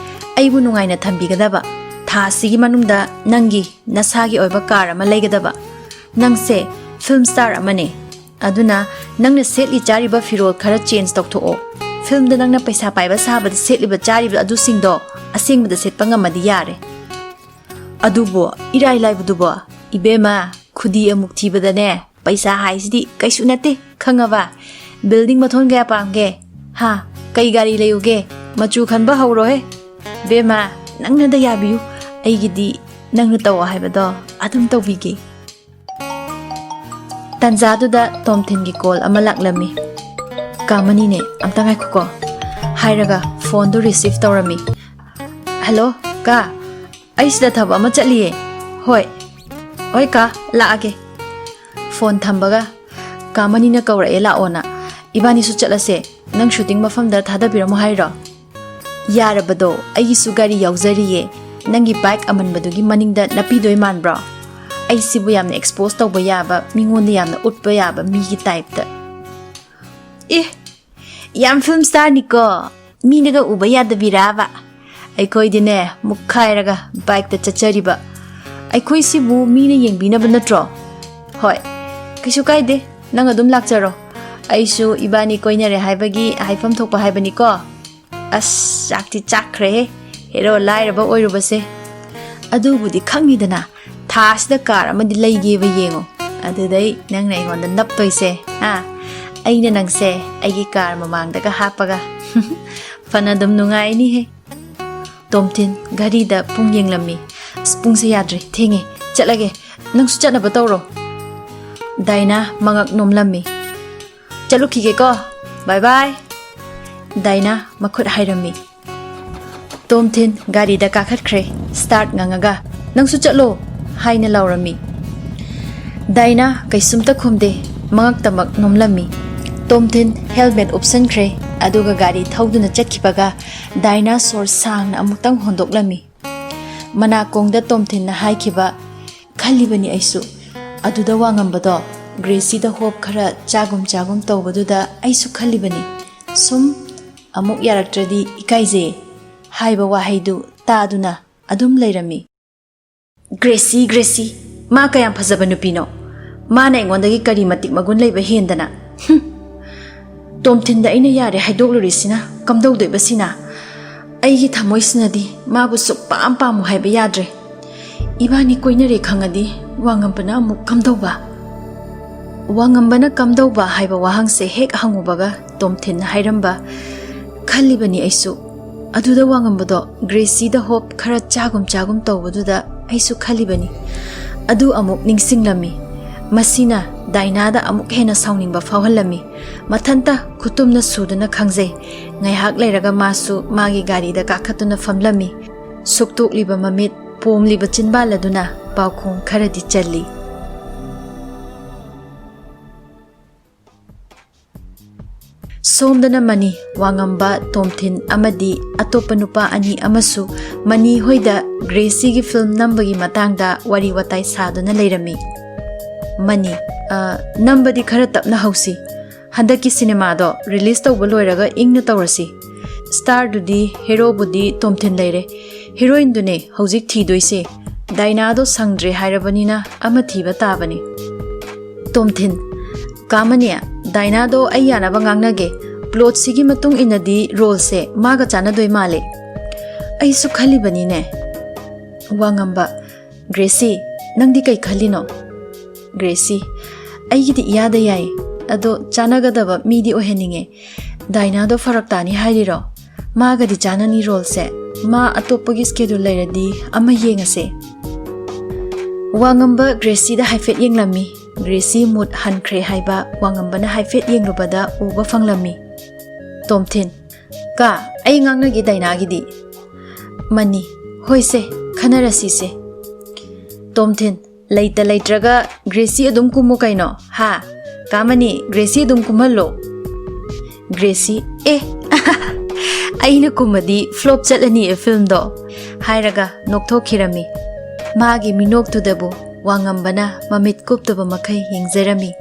ꯑꯩꯕꯨ ꯅꯨꯡꯉꯥꯏꯅ ꯊꯝꯕꯤꯒꯗꯕ, ꯊꯥ ꯑꯁꯤꯒꯤ ꯃꯅꯨꯡꯗ ꯅꯪꯒꯤ ꯅꯁꯥꯒꯤ ꯑꯣꯏꯕ ꯀꯥꯔ ꯑꯃ ꯂꯩꯒꯗꯕ꯫ ꯅꯪꯁꯦ ꯐꯤꯜꯝ ꯁ꯭ꯇꯥꯔ ꯑꯃꯅꯦ"꯫ ꯑꯗꯨꯅ ꯅꯪꯅ ꯁꯦꯠꯂꯤ ꯆꯥꯔꯤꯕ ꯐꯤꯔꯣꯜ ꯈꯔ ꯆꯦꯟꯖ ꯇꯧꯊꯣꯛꯑꯣ꯫ ꯐꯤꯜꯝꯗ ꯅꯪꯅ ꯄꯩꯁꯥ ꯄꯥꯏꯕ ꯁꯥꯕꯗ ꯁꯦꯠꯂꯤꯕ ꯆꯥꯔꯤꯕ ꯑꯗꯨꯁꯤꯡꯗꯣ ꯑꯁꯦꯡꯕꯗ ꯁꯦꯠꯄ ꯉꯝꯃꯗꯤ ꯌꯥꯔꯦ꯫ ꯑꯗꯨꯕꯨ ꯏꯔꯥꯏ ꯂꯥꯏꯕꯗꯨꯕꯣ? ꯏꯕꯦꯝꯃ, ꯈꯨꯗꯤ ꯑꯃꯨꯛ ꯊꯤꯕꯗꯅꯦ, ꯄꯩꯁꯥ ꯍꯥꯏꯁꯤꯗꯤ ꯀꯩꯁꯨ ꯅꯠꯇꯦ, ꯈꯪꯉꯕ? ꯕꯤꯜꯗꯤꯡ ꯃꯊꯣꯟ ꯀꯌꯥ ꯄꯥꯝꯒꯦ? ꯍꯥ? ꯀꯩ ꯒꯥꯔꯤ ꯂꯩꯌꯨꯒꯦ? ꯃꯆꯨ ꯈꯟꯕ ꯍꯧꯔꯣꯍꯦ꯫ ꯕꯦꯝꯃ, ꯅꯪꯅꯗ ꯌꯥꯕꯤꯌꯨ꯫ ꯑꯩꯒꯤꯗꯤ ꯅꯪꯅ ꯇꯧꯑꯣ ꯍꯥꯏꯕꯗꯣ ꯑꯗꯨꯝ ꯇꯧꯕꯤꯒꯦ꯫ ꯇꯥꯟꯖꯥꯗꯨꯗ ꯇꯣꯝꯊꯤꯟꯒꯤ ꯀꯣꯜ ꯑꯃ ꯂꯥꯛꯂꯝꯃꯤ꯫ "ꯀꯥꯃꯅꯤꯅꯦ, ꯑꯝꯇ ꯉꯥꯏꯈꯣꯀꯣ" ꯍꯥꯏꯔꯒ ꯐꯣꯟꯗꯨ ꯔꯤꯁꯤꯚ ꯇꯧꯔꯝꯃꯤ꯫ "ꯍꯜꯂꯣ, ꯀꯥ꯫ ꯑꯩ ꯁꯤꯗ ꯊꯕꯛ ꯑꯃ ꯆꯠꯂꯤꯌꯦ꯫ ꯍꯣꯏ, ꯍꯣꯏ ꯀꯥ, ꯂꯥꯛꯑꯒꯦ"꯫ ꯐꯣꯟ ꯊꯝꯕꯒ, "ꯀꯥꯃꯅꯤꯅ ꯀꯧꯔꯛꯑꯦ, ꯂꯥꯛꯑꯣꯅ꯫ ꯏꯕꯥꯅꯤꯁꯨ ꯆꯠꯂꯁꯦ꯫ ꯅꯪ ꯁꯨꯇꯤꯡ ꯃꯐꯝꯗ ꯊꯥꯗꯕꯤꯔꯝꯃꯣ ꯍꯥꯏꯔꯣ?" "ꯌꯥꯔꯕꯗꯣ, ꯑꯩꯒꯤꯁꯨ ꯒꯥꯔꯤ ꯌꯥꯎꯖꯔꯤꯌꯦ꯫ ꯅꯪꯒꯤ ꯕꯥꯏꯛ ꯑꯃꯟꯕꯗꯨꯒꯤ ꯃꯅꯤꯡꯗ ꯅꯞꯄꯤꯗꯣꯏ ꯃꯥꯟꯕ꯭ꯔꯣ? ꯑꯩꯁꯤꯕꯨ ꯌꯥꯝꯅ ꯑꯦꯛꯁꯄꯣꯖ ꯇꯧꯕ ꯌꯥꯕ, ꯃꯤꯉꯣꯟꯗ ꯌꯥꯝꯅ ꯎꯠꯄ ꯌꯥꯕ ꯃꯤꯒꯤ ꯇꯥꯏꯞꯇ"꯫ "ꯑꯦ, ꯌꯥꯝ ꯐꯤꯜꯝ ꯁ꯭ꯇꯥꯔꯅꯤꯀꯣ꯫ ꯃꯤꯅꯒ ꯎꯕ ꯌꯥꯗꯕꯤꯔꯥꯕ?" ꯑꯩꯈꯣꯏꯗꯤꯅꯦ, ꯃꯨꯛꯈꯥꯏꯔꯒ ꯕꯥꯏꯛꯇ ꯆꯠꯆꯔꯤꯕ꯫ "ꯑꯩꯈꯣꯏꯁꯤꯕꯨ ꯃꯤꯅ ꯌꯦꯡꯕꯤꯅꯕ ꯅꯠꯇ꯭ꯔꯣ?" "ꯍꯣꯏ, ꯀꯩꯁꯨ ꯀꯥꯏꯗꯦ, ꯅꯪ ꯑꯗꯨꯝ ꯂꯥꯛꯆꯔꯣ꯫ ꯑꯩꯁꯨ ꯏꯕꯥꯅꯤ ꯀꯣꯏꯅꯔꯦ ꯍꯥꯏꯕꯒꯤ ꯍꯥꯏꯐꯝ ꯊꯣꯛꯄ ꯍꯥꯏꯕꯅꯤꯀꯣ"꯫ ꯑꯁ, ꯆꯥꯛꯇꯤ ꯆꯥꯛꯈ꯭ꯔꯦꯍꯦ, ꯍꯦꯔꯣ ꯂꯥꯏꯔꯕ ꯑꯣꯏꯔꯨꯕꯁꯦ꯫ ꯑꯗꯨꯕꯨꯗꯤ ꯈꯪꯉꯤꯗꯅ, ꯊꯥꯁꯤꯗ ꯀꯥꯔ ꯑꯃꯗꯤ ꯂꯩꯒꯦꯕ ꯌꯦꯡꯉꯣ꯫ ꯑꯗꯨꯗꯩ ꯅꯪꯅ ꯑꯩꯉꯣꯟꯗ ꯅꯞꯇꯣꯏꯁꯦ, ꯍꯥ? ꯑꯩꯅ ꯅꯪꯁꯦ ꯑꯩꯒꯤ ꯀꯥꯔ ꯃꯃꯥꯡꯗꯒ ꯍꯥꯞꯄꯒ꯫ ꯐꯅ ꯑꯗꯨꯝ ꯅꯨꯡꯉꯥꯏꯅꯤꯍꯦ꯫ ꯇꯣꯝꯊꯤꯟ ꯘꯔꯤꯗ ꯄꯨꯡ ꯌꯦꯡꯂꯝꯃꯤ꯫ "ꯑꯁ, ꯄꯨꯡꯁꯦ ꯌꯥꯗ꯭ꯔꯦ, ꯊꯦꯡꯉꯦ, ꯆꯠꯂꯒꯦ, ꯅꯪꯁꯨ ꯆꯠꯅꯕ ꯇꯧꯔꯣ"꯫ ꯗꯥꯏꯅꯥ ꯃꯉꯛ ꯅꯣꯝꯂꯝꯃꯤ꯫ "ꯆꯠꯂꯨꯈꯤꯒꯦꯀꯣ, ꯕꯥꯏ ꯕꯥꯏ"꯫ ꯗꯥꯏꯅꯥ ꯃꯈꯨꯠ ꯍꯥꯏꯔꯝꯃꯤ꯫ ꯇꯣꯝꯊꯤꯟ ꯒꯥꯔꯤꯗ ꯀꯥꯈꯠꯈ꯭ꯔꯦ꯫ ꯁ꯭ꯇꯥꯔꯠ ꯉꯪꯉꯒ, "ꯅꯪꯁꯨ ꯆꯠꯂꯣ" ꯍꯥꯏꯅ ꯂꯥꯎꯔꯝꯃꯤ꯫ ꯗꯥꯏꯅꯥ ꯀꯩꯁꯨꯝꯇ ꯈꯨꯝꯗꯦ, ꯃꯉꯛꯇꯃꯛ ꯅꯣꯝꯂꯝꯃꯤ꯫ ꯇꯣꯝꯊꯤꯟ ꯍꯦꯜꯃꯦꯠ ꯎꯞꯁꯟꯈ꯭ꯔꯦ, ꯑꯗꯨꯒ ꯒꯥꯔꯤ ꯊꯧꯗꯨꯅ ꯆꯠꯈꯤꯕꯒ ꯗꯥꯏꯅꯥ ꯁꯣꯔ ꯁꯥꯡꯅ ꯑꯃꯨꯛꯇꯪ ꯍꯣꯟꯗꯣꯛꯂꯝꯃꯤ꯫ ꯃꯅꯥꯀꯣꯡꯗ ꯇꯣꯝꯊꯤꯟꯅ ꯍꯥꯏꯈꯤꯕ, "ꯈꯜꯂꯤꯕꯅꯤ ꯑꯩꯁꯨ"꯫ ꯑꯗꯨꯗ ꯋꯥ ꯉꯝꯕꯗꯣ ꯒ꯭ꯔꯦꯁꯤꯗ ꯍꯣꯞ ꯈꯔ ꯆꯥꯒꯨꯝ ꯆꯥꯒꯨꯝ ꯇꯧꯕꯗꯨꯗ ꯑꯩꯁꯨ ꯈꯜꯂꯤꯕꯅꯤ꯫ ꯁꯨꯝ ꯑꯃꯨꯛ ꯌꯥꯔꯛꯇ꯭ꯔꯗꯤ ꯏꯀꯥꯏꯖꯩ ꯍꯥꯏꯕ ꯋꯥꯍꯩꯗꯨ ꯇꯥꯗꯨꯅ ꯑꯗꯨꯝ ꯂꯩꯔꯝꯃꯤ꯫ "ꯒ꯭ꯔꯦꯁꯤ, ꯒ꯭ꯔꯦꯁꯤ, ꯃꯥ ꯀꯌꯥꯝ ꯐꯖꯕ ꯅꯨꯄꯤꯅꯣ! ꯃꯥꯅ ꯑꯩꯉꯣꯟꯗꯒꯤ ꯀꯔꯤ ꯃꯇꯤꯛ ꯃꯒꯨꯟ ꯂꯩꯕ ꯍꯦꯟꯗꯅ? ꯍꯨꯝ! ꯇꯣꯝꯊꯤꯟꯗ ꯑꯩꯅ ꯌꯥꯔꯦ ꯍꯥꯏꯗꯣꯛꯂꯨꯔꯤꯁꯤꯅ ꯀꯝꯗꯧꯗꯣꯏꯕꯁꯤꯅ? ꯑꯩꯒꯤ ꯊꯃꯣꯏꯁꯤꯅꯗꯤ ꯃꯥꯕꯨ ꯁꯨꯛꯄꯥꯝ ꯄꯥꯝꯃꯨ ꯍꯥꯏꯕ ꯌꯥꯗ꯭ꯔꯦ꯫ ꯏꯕꯥꯅꯤ ꯀꯣꯏꯅꯔꯦ ꯈꯪꯉꯗꯤ ꯋꯥꯉꯝꯕꯅ ꯑꯃꯨꯛ ꯀꯝꯗꯧꯕ? ꯋꯥꯉꯝꯕꯅ ꯀꯝꯗꯧꯕ ꯍꯥꯏꯕ ꯋꯥꯍꯪꯁꯦ ꯍꯦꯛ ꯍꯪꯉꯨꯕꯒ ꯇꯣꯝꯊꯤꯟꯅ ꯍꯥꯏꯔꯝꯕ, "ꯈꯜꯂꯤꯕꯅꯤ ꯑꯩꯁꯨ"꯫ ꯑꯗꯨꯗ ꯋꯥꯉꯝꯕꯗꯣ ꯒ꯭ꯔꯦꯁꯤꯗ ꯍꯣꯞ ꯈꯔ ꯆꯥꯒꯨꯝ ꯆꯥꯒꯨꯝ ꯇꯧꯕꯗꯨꯗ ꯑꯩꯁꯨ ꯈꯜꯂꯤꯕꯅꯤ꯫ ꯑꯗꯨ ꯑꯃꯨꯛ ꯅꯤꯡꯁꯤꯡꯂꯝꯃꯤ꯫ ꯃꯁꯤꯅ ꯗꯥꯏꯅꯥꯗ ꯑꯃꯨꯛ ꯍꯦꯟꯅ ꯁꯥꯎꯅꯤꯡꯕ ꯐꯥꯎꯍꯜꯂꯝꯃꯤ꯫ ꯃꯊꯟꯇ ꯈꯨꯇꯨꯝꯅ ꯁꯨꯗꯨꯅ ꯈꯪꯖꯩ꯫ ꯉꯥꯏꯍꯥꯛ ꯂꯩꯔꯒ ꯃꯥꯁꯨ ꯃꯥꯒꯤ ꯒꯥꯔꯤꯗ ꯀꯥꯈꯠꯇꯨꯅ ꯐꯝꯂꯝꯃꯤ꯫ ꯁꯨꯛꯇꯣꯛꯂꯤꯕ ꯃꯃꯤꯠ, ꯄꯣꯝꯂꯤꯕ ꯆꯤꯟꯕꯥꯜ ꯑꯗꯨꯅ ꯄꯥꯎꯈꯣꯡ ꯈꯔꯗꯤ ꯆꯜꯂꯤ꯫ ꯁꯣꯝꯗꯅ ꯃꯅꯤ, ꯋꯥꯉꯝꯕ, ꯇꯣꯝꯊꯤꯟ ꯑꯃꯗꯤ ꯑꯇꯣꯞꯄ ꯅꯨꯄꯥ ꯑꯅꯤ ꯑꯃꯁꯨ ꯃꯅꯤ ꯍꯣꯏꯗ ꯒ꯭ꯔꯦꯁꯤꯒꯤ ꯐꯤꯜꯝ ꯅꯝꯕꯒꯤ ꯃꯇꯥꯡꯗ ꯋꯥꯔꯤ ꯋꯥꯇꯥꯏ ꯁꯥꯗꯨꯅ ꯂꯩꯔꯝꯃꯤ꯫ ꯃꯅꯤ, "ꯑ, ꯅꯝꯕꯗꯤ ꯈꯔ ꯇꯞꯅ ꯍꯧꯁꯤ꯫ ꯍꯟꯗꯛꯀꯤ ꯁꯤꯅꯦꯃꯥꯗꯣ ꯔꯤꯂꯤꯖ ꯇꯧꯕ ꯂꯣꯏꯔꯒ ꯏꯪꯅ ꯇꯧꯔꯁꯤ꯫ ꯁ꯭ꯇꯥꯔꯗꯨꯗꯤ, ꯍꯦꯔꯣꯕꯨꯗꯤ ꯇꯣꯝꯊꯤꯟ ꯂꯩꯔꯦ꯫ ꯍꯤꯔꯣꯏꯟꯗꯨꯅꯦ ꯍꯧꯖꯤꯛ ꯊꯤꯗꯣꯏꯁꯦ꯫ ꯗꯥꯏꯅꯥꯗꯣ ꯁꯪꯗ꯭ꯔꯦ ꯍꯥꯏꯔꯕꯅꯤꯅ ꯑꯃ ꯊꯤꯕ ꯇꯥꯕꯅꯤ"꯫ ꯇꯣꯝꯊꯤꯟ, "ꯀꯥ ꯃꯅꯤ, ꯗꯥꯏꯅꯥꯗꯣ ꯑꯩ ꯌꯥꯅꯕ ꯉꯥꯡꯅꯒꯦ꯫ ꯄ꯭ꯂꯣꯠꯁꯤꯒꯤ ꯃꯇꯨꯡ ꯏꯟꯅꯗꯤ ꯔꯣꯜꯁꯦ ꯃꯥꯒ ꯆꯥꯟꯅꯗꯣꯏ ꯃꯥꯜꯂꯦ"꯫ "ꯑꯩꯁꯨ ꯈꯜꯂꯤꯕꯅꯤꯅꯦ"꯫ ꯋꯥꯉꯝꯕ, "ꯒ꯭ꯔꯦꯁꯤ, ꯅꯪꯗꯤ ꯀꯩ ꯈꯜꯂꯤꯅꯣ?" ꯒ꯭ꯔꯦꯁꯤ, "ꯑꯩꯒꯤꯗꯤ ꯏꯌꯥꯗ ꯌꯥꯏ꯫ ꯑꯗꯣ ꯆꯥꯟꯅꯒꯗꯕ ꯃꯤꯗꯤ ꯑꯣꯏꯍꯟꯅꯤꯡꯉꯦ꯫ ꯗꯥꯏꯅꯥꯗꯣ ꯐꯔꯛ ꯇꯥꯅꯤ ꯍꯥꯏꯔꯤꯔꯣ? ꯃꯥꯒꯗꯤ ꯆꯥꯟꯅꯅꯤ ꯔꯣꯜꯁꯦ꯫ ꯃꯥ ꯑꯇꯣꯞꯄꯒꯤ ꯁ꯭ꯀꯦꯗꯨꯜ ꯂꯩꯔꯗꯤ ꯑꯃ ꯌꯦꯡꯉꯁꯦ"꯫ ꯋꯥꯉꯝꯕ ꯒ꯭ꯔꯦꯁꯤꯗ ꯍꯥꯏꯐꯦꯠ ꯌꯦꯡꯂꯝꯃꯤ꯫ ꯒ꯭ꯔꯦꯁꯤ ꯃꯨꯠ ꯍꯟꯈ꯭ꯔꯦ ꯍꯥꯏꯕ ꯋꯥꯉꯝꯕꯅ ꯍꯥꯏꯐꯦꯠ ꯌꯦꯡꯂꯨꯕꯗ ꯎꯕ ꯐꯪꯂꯝꯃꯤ꯫ ꯇꯣꯝꯊꯤꯟ, "ꯀꯥ, ꯑꯩ ꯉꯥꯡꯅꯒꯦ ꯗꯥꯏꯅꯥꯒꯤꯗꯤ"꯫ ꯃꯅꯤ, "ꯍꯣꯏꯁꯦ, ꯈꯟꯅꯔꯁꯤꯁꯦ"꯫ ꯇꯣꯝꯊꯤꯟ, "ꯂꯩꯇ ꯂꯩꯇ꯭ꯔꯒ ꯒ꯭ꯔꯦꯁꯤ ꯑꯗꯨꯝ ꯀꯨꯝꯃꯨ ꯀꯩꯅꯣ, ꯍꯥ? ꯀꯥ ꯃꯅꯤ, ꯒ꯭ꯔꯦꯁꯤ ꯑꯗꯨꯝ ꯀꯨꯝꯍꯜꯂꯣ"꯫ ꯒ꯭ꯔꯦꯁꯤ, "ꯑꯦ, ꯑꯩꯅ ꯀꯨꯝꯃꯗꯤ ꯐ꯭ꯂꯣꯞ ꯆꯠꯂꯅꯤꯌꯦ ꯐꯤꯜꯝꯗꯣ" ꯍꯥꯏꯔꯒ ꯅꯣꯛꯊꯣꯛꯈꯤꯔꯝꯃꯤ꯫ ꯃꯥꯒꯤ ꯃꯤꯅꯣꯛꯇꯨꯗꯕꯨ ꯋꯥꯉꯝꯕꯅ ꯃꯃꯤꯠ ꯀꯨꯞꯇꯕ ꯃꯈꯩ ꯌꯦꯡꯖꯔꯝꯃꯤ꯫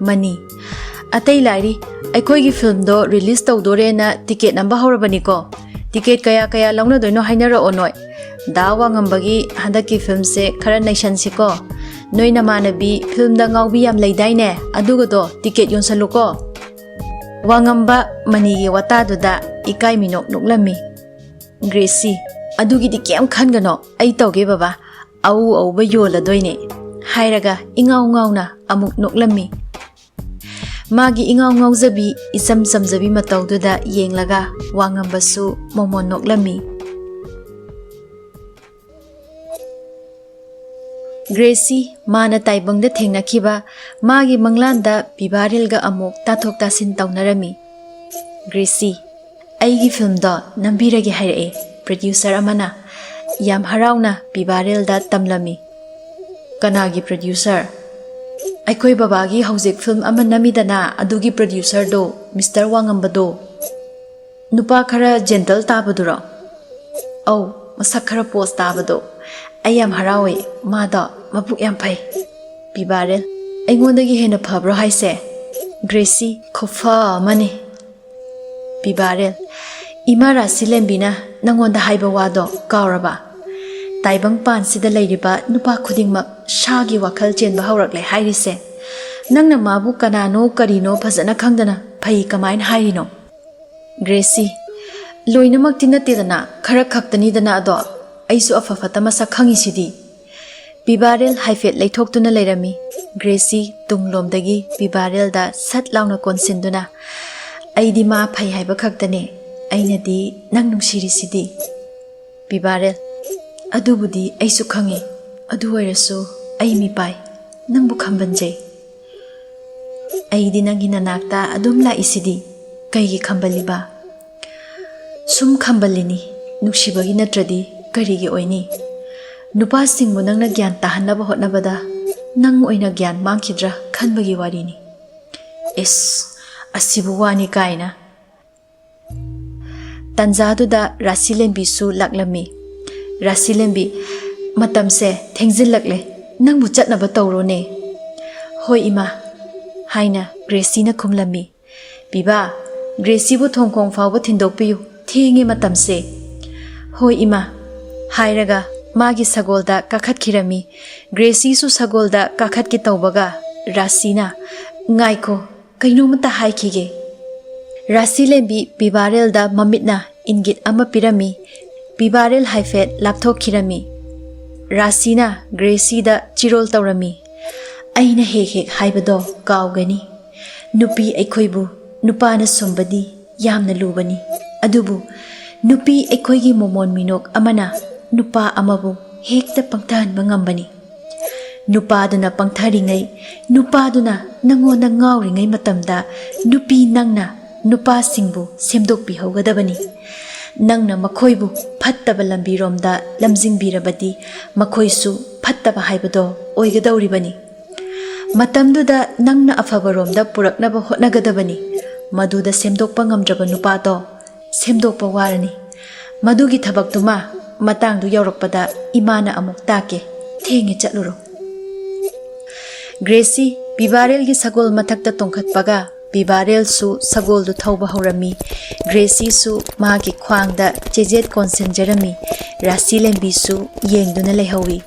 ꯃꯅꯤ, "ꯑꯇꯩ ꯂꯥꯏꯔꯤ, ꯑꯩꯈꯣꯏꯒꯤ ꯐꯤꯜꯝꯗꯣ ꯔꯤꯂꯤꯖ ꯇꯧꯗꯣꯔꯦꯅ ꯇꯤꯀꯦꯠ ꯅꯝꯕ ꯍꯧꯔꯕꯅꯤꯀꯣ꯫ ꯇꯤꯀꯦꯠ ꯀꯌꯥ ꯀꯌꯥ ꯂꯧꯅꯗꯣꯏꯅꯣ ꯍꯥꯏꯅꯔꯛꯑꯣ ꯅꯣꯏ꯫ ꯗꯥ ꯋꯥꯉꯝꯕꯒꯤ ꯍꯟꯗꯛꯀꯤ ꯐꯤꯜꯝꯁꯦ ꯈꯔ ꯅꯩꯁꯟꯁꯤꯀꯣ꯫ ꯅꯣꯏ ꯅꯃꯥꯟꯅꯕꯤ ꯐꯤꯜꯝꯗ ꯉꯥꯎꯕꯤ ꯌꯥꯝ ꯂꯩꯗꯥꯏꯅꯦ? ꯑꯗꯨꯒꯗꯣ ꯇꯤꯀꯦꯠ ꯌꯣꯟꯁꯜꯂꯨꯀꯣ꯫ ꯋꯥꯉꯝꯕ ꯃꯅꯤꯒꯤ ꯋꯥꯇꯥꯗꯨꯗ ꯏꯀꯥꯏ ꯃꯤꯅꯣꯛ ꯅꯣꯛꯂꯝꯃꯤ꯫ ꯒ꯭ꯔꯦꯁꯤ, "ꯑꯗꯨꯒꯤꯗꯤ ꯀꯩꯝ ꯈꯟꯒꯅꯣ, ꯑꯩ ꯇꯧꯒꯦ ꯕꯕꯥ, ꯑꯎ ꯑꯎꯕ ꯌꯣꯜꯂꯗꯣꯏꯅꯦ" ꯍꯥꯏꯔꯒ ꯏꯉꯥꯎ ꯉꯥꯎꯅ ꯑꯃꯨꯛ ꯅꯣꯛꯂꯝꯃꯤ꯫ ꯃꯥꯒꯤ ꯏꯉꯥꯎ ꯉꯥꯎꯖꯕꯤ, ꯏꯆꯝ ꯆꯝꯖꯕꯤ ꯃꯇꯧꯗꯨꯗ ꯌꯦꯡꯂꯒ ꯋꯥꯉꯝꯕꯁꯨ ꯃꯣꯃꯣꯟ ꯅꯣꯛꯂꯝꯃꯤ꯫ ꯒ꯭ꯔꯦꯁꯤ, ꯃꯥꯅ ꯇꯥꯏꯕꯪꯗ ꯊꯦꯡꯅꯈꯤꯕ ꯃꯥꯒꯤ ꯃꯪꯂꯥꯟꯗ ꯄꯤꯕꯥꯔꯤꯜꯒ ꯑꯃꯨꯛ ꯇꯥꯊꯣꯛ ꯇꯥꯁꯤꯟ ꯇꯧꯅꯔꯝꯃꯤ꯫ ꯒ꯭ꯔꯦꯁꯤ, "ꯑꯩꯒꯤ ꯐꯤꯜꯝꯗꯣ ꯅꯝꯕꯤꯔꯒꯦ ꯍꯥꯏꯔꯛꯑꯦ ꯄ꯭ꯔꯣꯗ꯭ꯌꯨꯁꯔ ꯑꯃꯅ"꯫ ꯌꯥꯝ ꯍꯔꯥꯎꯅ ꯄꯤꯕꯥꯔꯤꯜꯗ ꯇꯝꯂꯝꯃꯤ꯫ "ꯀꯅꯥꯒꯤ ꯄ꯭ꯔꯣꯗ꯭ꯌꯨꯁꯔ?" "ꯑꯩꯈꯣꯏ ꯕꯕꯥꯒꯤ ꯍꯧꯖꯤꯛ ꯐꯤꯜꯝ ꯑꯃ ꯅꯝꯃꯤꯗꯅ, ꯑꯗꯨꯒꯤ ꯄ꯭ꯔꯣꯗ꯭ꯌꯨꯁꯔꯗꯣ, ꯃꯤꯁꯇꯔ ꯋꯥꯉꯝꯕꯗꯣ꯫ ꯅꯨꯄꯥ ꯈꯔ ꯖꯦꯟꯇꯜ ꯇꯥꯕꯗꯨꯔꯣ?" "ꯑꯧ, ꯃꯁꯛ ꯈꯔ ꯄꯣꯁ ꯇꯥꯕꯗꯣ꯫ ꯑꯩ ꯌꯥꯝ ꯍꯔꯥꯎꯋꯦ, ꯃꯥꯗꯣ ꯃꯕꯨꯛ ꯌꯥꯝ ꯐꯩ"꯫ ꯄꯤꯕꯥꯔꯦꯜ, "ꯑꯩꯉꯣꯟꯗꯒꯤ ꯍꯦꯟꯅ ꯐꯕ꯭ꯔꯣ ꯍꯥꯏꯁꯦ?" ꯒ꯭ꯔꯦꯁꯤ, "ꯈꯨꯐ ꯑꯃꯅꯤ"꯫ ꯄꯤꯕꯥꯔꯦꯜ, "ꯏꯃꯥ ꯔꯥꯁꯤꯂꯦꯝꯕꯤꯅ ꯅꯪꯉꯣꯟꯗ ꯍꯥꯏꯕ ꯋꯥꯗꯣ ꯀꯥꯎꯔꯕ? ꯇꯥꯏꯕꯪ ꯄꯥꯟꯁꯤꯗ ꯂꯩꯔꯤꯕ ꯅꯨꯄꯥ ꯈꯨꯗꯤꯡꯃꯛ ꯁꯥꯒꯤ ꯋꯥꯈꯜ ꯆꯦꯟꯕ ꯍꯧꯔꯛꯂꯦ ꯍꯥꯏꯔꯤꯁꯦ꯫ ꯅꯪꯅ ꯃꯥꯕꯨ ꯀꯅꯥꯅꯣ ꯀꯔꯤꯅꯣ ꯐꯖꯅ ꯈꯪꯗꯅ ꯐꯩ ꯀꯃꯥꯏꯅ ꯍꯥꯏꯔꯤꯅꯣ?" ꯒ꯭ꯔꯦꯁꯤ, "ꯂꯣꯏꯅꯃꯛꯇꯤ ꯅꯠꯇꯦꯗꯅ, ꯈꯔ ꯈꯛꯇꯅꯤꯗꯅ ꯑꯗꯣ꯫ ꯑꯩꯁꯨ ꯑꯐ ꯐꯠꯇ ꯃꯁꯛ ꯈꯪꯉꯤꯁꯤꯗꯤ"꯫ ꯄꯤꯕꯥꯔꯦꯜ ꯍꯥꯏꯐꯦꯠ ꯂꯩꯊꯣꯛꯇꯨꯅ ꯂꯩꯔꯝꯃꯤ꯫ ꯒ꯭ꯔꯦꯁꯤ ꯇꯨꯡꯂꯣꯝꯗꯒꯤ ꯄꯤꯕꯥꯔꯦꯜꯗ ꯁꯠ ꯂꯥꯎꯅ ꯀꯣꯟꯁꯤꯟꯗꯨꯅ, "ꯑꯩꯗꯤ ꯃꯥ ꯐꯩ ꯍꯥꯏꯕ ꯈꯛꯇꯅꯦ, ꯑꯩꯅꯗꯤ ꯅꯪ ꯅꯨꯡꯁꯤꯔꯤꯁꯤꯗꯤ"꯫ ꯄꯤꯕꯥꯔꯦꯜ, "ꯑꯗꯨꯕꯨꯗꯤ ꯑꯩꯁꯨ ꯈꯪꯉꯤ, ꯑꯗꯨ ꯑꯣꯏꯔꯁꯨ ꯑꯩ ꯃꯤꯄꯥꯏ, ꯅꯪꯕꯨ ꯈꯝꯕꯟꯖꯩ꯫ ꯑꯩꯗꯤ ꯅꯪꯒꯤ ꯅꯅꯥꯛꯇ ꯑꯗꯨꯝ ꯂꯥꯛꯏꯁꯤꯗꯤ, ꯀꯩꯒꯤ ꯈꯝꯕꯜꯂꯤꯕ?" "ꯁꯨꯝ ꯈꯝꯕꯜꯂꯤꯅꯤ, ꯅꯨꯡꯁꯤꯕꯒꯤ ꯅꯠꯇ꯭ꯔꯗꯤ ꯀꯔꯤꯒꯤ ꯑꯣꯏꯅꯤ? ꯅꯨꯄꯥꯁꯤꯡꯕꯨ ꯅꯪꯅ ꯒ꯭ꯌꯥꯟ ꯇꯥꯍꯟꯅꯕ ꯍꯣꯠꯅꯕꯗ ꯅꯪ ꯑꯣꯏꯅ ꯒ꯭ꯌꯥꯟ ꯃꯥꯡꯈꯤꯗ꯭ꯔꯥ ꯈꯟꯕꯒꯤ ꯋꯥꯔꯤꯅꯤ"꯫ "ꯏꯁ, ꯑꯁꯤꯕꯨ ꯋꯥꯅꯤ ꯀꯥꯏꯅ"꯫ ꯇꯟꯖꯥꯗꯨꯗ ꯔꯥꯁꯤꯂꯦꯝꯕꯤꯁꯨ ꯂꯥꯛꯂꯝꯃꯤ꯫ ꯔꯥꯁꯤꯂꯦꯝꯕꯤ, "ꯃꯇꯝꯁꯦ ꯊꯦꯡꯖꯤꯜꯂꯛꯂꯦ, ꯅꯪꯕꯨ ꯆꯠꯅꯕ ꯇꯧꯔꯣꯅꯦ"꯫ "ꯍꯣꯏ ꯏꯃꯥ" ꯍꯥꯏꯅ ꯒ꯭ꯔꯦꯁꯤꯅ ꯈꯨꯝꯂꯝꯃꯤ꯫ "ꯄꯤꯕꯥ, ꯒ꯭ꯔꯦꯁꯤꯕꯨ ꯊꯣꯡꯈꯣꯡ ꯐꯥꯎꯕ ꯊꯤꯟꯗꯣꯛꯄꯤꯌꯨ, ꯊꯦꯡꯉꯦ ꯃꯇꯝꯁꯦ"꯫ "ꯍꯣꯏ ꯏꯃꯥ" ꯍꯥꯏꯔꯒ ꯃꯥꯒꯤ ꯁꯒꯣꯜꯗ ꯀꯥꯈꯠꯈꯤꯔꯝꯃꯤ꯫ ꯒ꯭ꯔꯦꯁꯤꯁꯨ ꯁꯒꯣꯜꯗ ꯀꯥꯈꯠꯀꯦ ꯇꯧꯕꯒ ꯔꯥꯁꯤꯅ, "ꯉꯥꯏꯈꯣ, ꯀꯩꯅꯣꯝꯇ ꯍꯥꯏꯈꯤꯒꯦ꯫" ꯔꯥꯁꯤ ꯂꯦꯝꯕꯤ ꯄꯤꯕꯥꯔꯦꯜꯗ ꯃꯃꯤꯠꯅ ꯏꯪꯒꯤꯠ ꯑꯃ ꯄꯤꯔꯝꯃꯤ꯫ ꯄꯤꯕꯥꯔꯦꯜ ꯍꯥꯏꯐꯦꯠ ꯂꯥꯞꯊꯣꯛꯈꯤꯔꯝꯃꯤ꯫ ꯔꯥꯁꯤꯅ ꯒ꯭ꯔꯦꯁꯤꯗ ꯆꯤꯔꯣꯜ ꯇꯧꯔꯝꯃꯤ꯫ "ꯑꯩꯅ ꯍꯦꯛ ꯍꯦꯛ ꯍꯥꯏꯕꯗꯣ ꯀꯥꯎꯒꯅꯤ꯫ ꯅꯨꯄꯤ ꯑꯩꯈꯣꯏꯕꯨ ꯅꯨꯄꯥꯅ ꯁꯨꯝꯕꯗꯤ ꯌꯥꯝꯅ ꯂꯨꯕꯅꯤ꯫ ꯑꯗꯨꯕꯨ ꯅꯨꯄꯤ ꯑꯩꯈꯣꯏꯒꯤ ꯃꯣꯃꯣꯟ ꯃꯤꯅꯣꯛ ꯑꯃꯅ ꯅꯨꯄꯥ ꯑꯃꯕꯨ ꯍꯦꯛꯇ ꯄꯪꯊꯍꯟꯕ ꯉꯝꯕꯅꯤ꯫ ꯅꯨꯄꯥꯗꯨꯅ ꯄꯪꯊꯔꯤꯉꯩ, ꯅꯨꯄꯥꯗꯨꯅ ꯅꯪꯉꯣꯟꯗ ꯉꯥꯎꯔꯤꯉꯩ ꯃꯇꯝꯗ ꯅꯨꯄꯤ ꯅꯪꯅ ꯅꯨꯄꯥꯁꯤꯡꯕꯨ ꯁꯦꯝꯗꯣꯛꯄꯤꯍꯧꯒꯗꯕꯅꯤ꯫ ꯅꯪꯅ ꯃꯈꯣꯏꯕꯨ ꯐꯠꯇꯕ ꯂꯝꯕꯤꯔꯣꯝꯗ ꯂꯝꯖꯤꯡꯕꯤꯔꯕꯗꯤ ꯃꯈꯣꯏꯁꯨ ꯐꯠꯇꯕ ꯍꯥꯏꯕꯗꯣ ꯑꯣꯏꯒꯗꯧꯔꯤꯕꯅꯤ꯫ ꯃꯇꯝꯗꯨꯗ ꯅꯪꯅ ꯑꯐꯕꯔꯣꯝꯗ ꯄꯨꯔꯛꯅꯕ ꯍꯣꯠꯅꯒꯗꯕꯅꯤ꯫ ꯃꯗꯨꯗ ꯁꯦꯝꯗꯣꯛꯄ ꯉꯝꯗ꯭ꯔꯕ ꯅꯨꯄꯥꯗꯣ ꯁꯦꯝꯗꯣꯛꯄ ꯋꯥꯔꯅꯤ꯫ ꯃꯗꯨꯒꯤ ꯊꯕꯛꯇꯨꯃ ꯃꯇꯥꯡꯗꯨ ꯌꯧꯔꯛꯄꯗ ꯏꯃꯥꯅ ꯑꯃꯨꯛ ꯇꯥꯛꯀꯦ꯫ ꯊꯦꯡꯉꯦ, ꯆꯠꯂꯨꯔꯣ꯫" ꯒ꯭ꯔꯦꯁꯤ ꯄꯤꯕꯥꯔꯦꯜꯒꯤ ꯁꯒꯣꯜ ꯃꯊꯛꯇ ꯇꯣꯡꯈꯠꯄꯒ ꯄꯤꯕꯥꯔꯦꯜꯁꯨ ꯁꯒꯣꯜꯗꯨ ꯊꯧꯕ ꯍꯧꯔꯝꯃꯤ꯫ ꯒ꯭ꯔꯦꯁꯤꯁꯨ ꯃꯥꯒꯤ ꯈ꯭ꯋꯥꯡꯗ ꯆꯦꯖꯦꯠ ꯀꯣꯟꯁꯤꯟꯖꯔꯝꯃꯤ꯫ ꯔꯥꯁꯤ ꯂꯦꯝꯕꯤꯁꯨ ꯌꯦꯡꯗꯨꯅ ꯂꯩꯍꯧꯏ꯫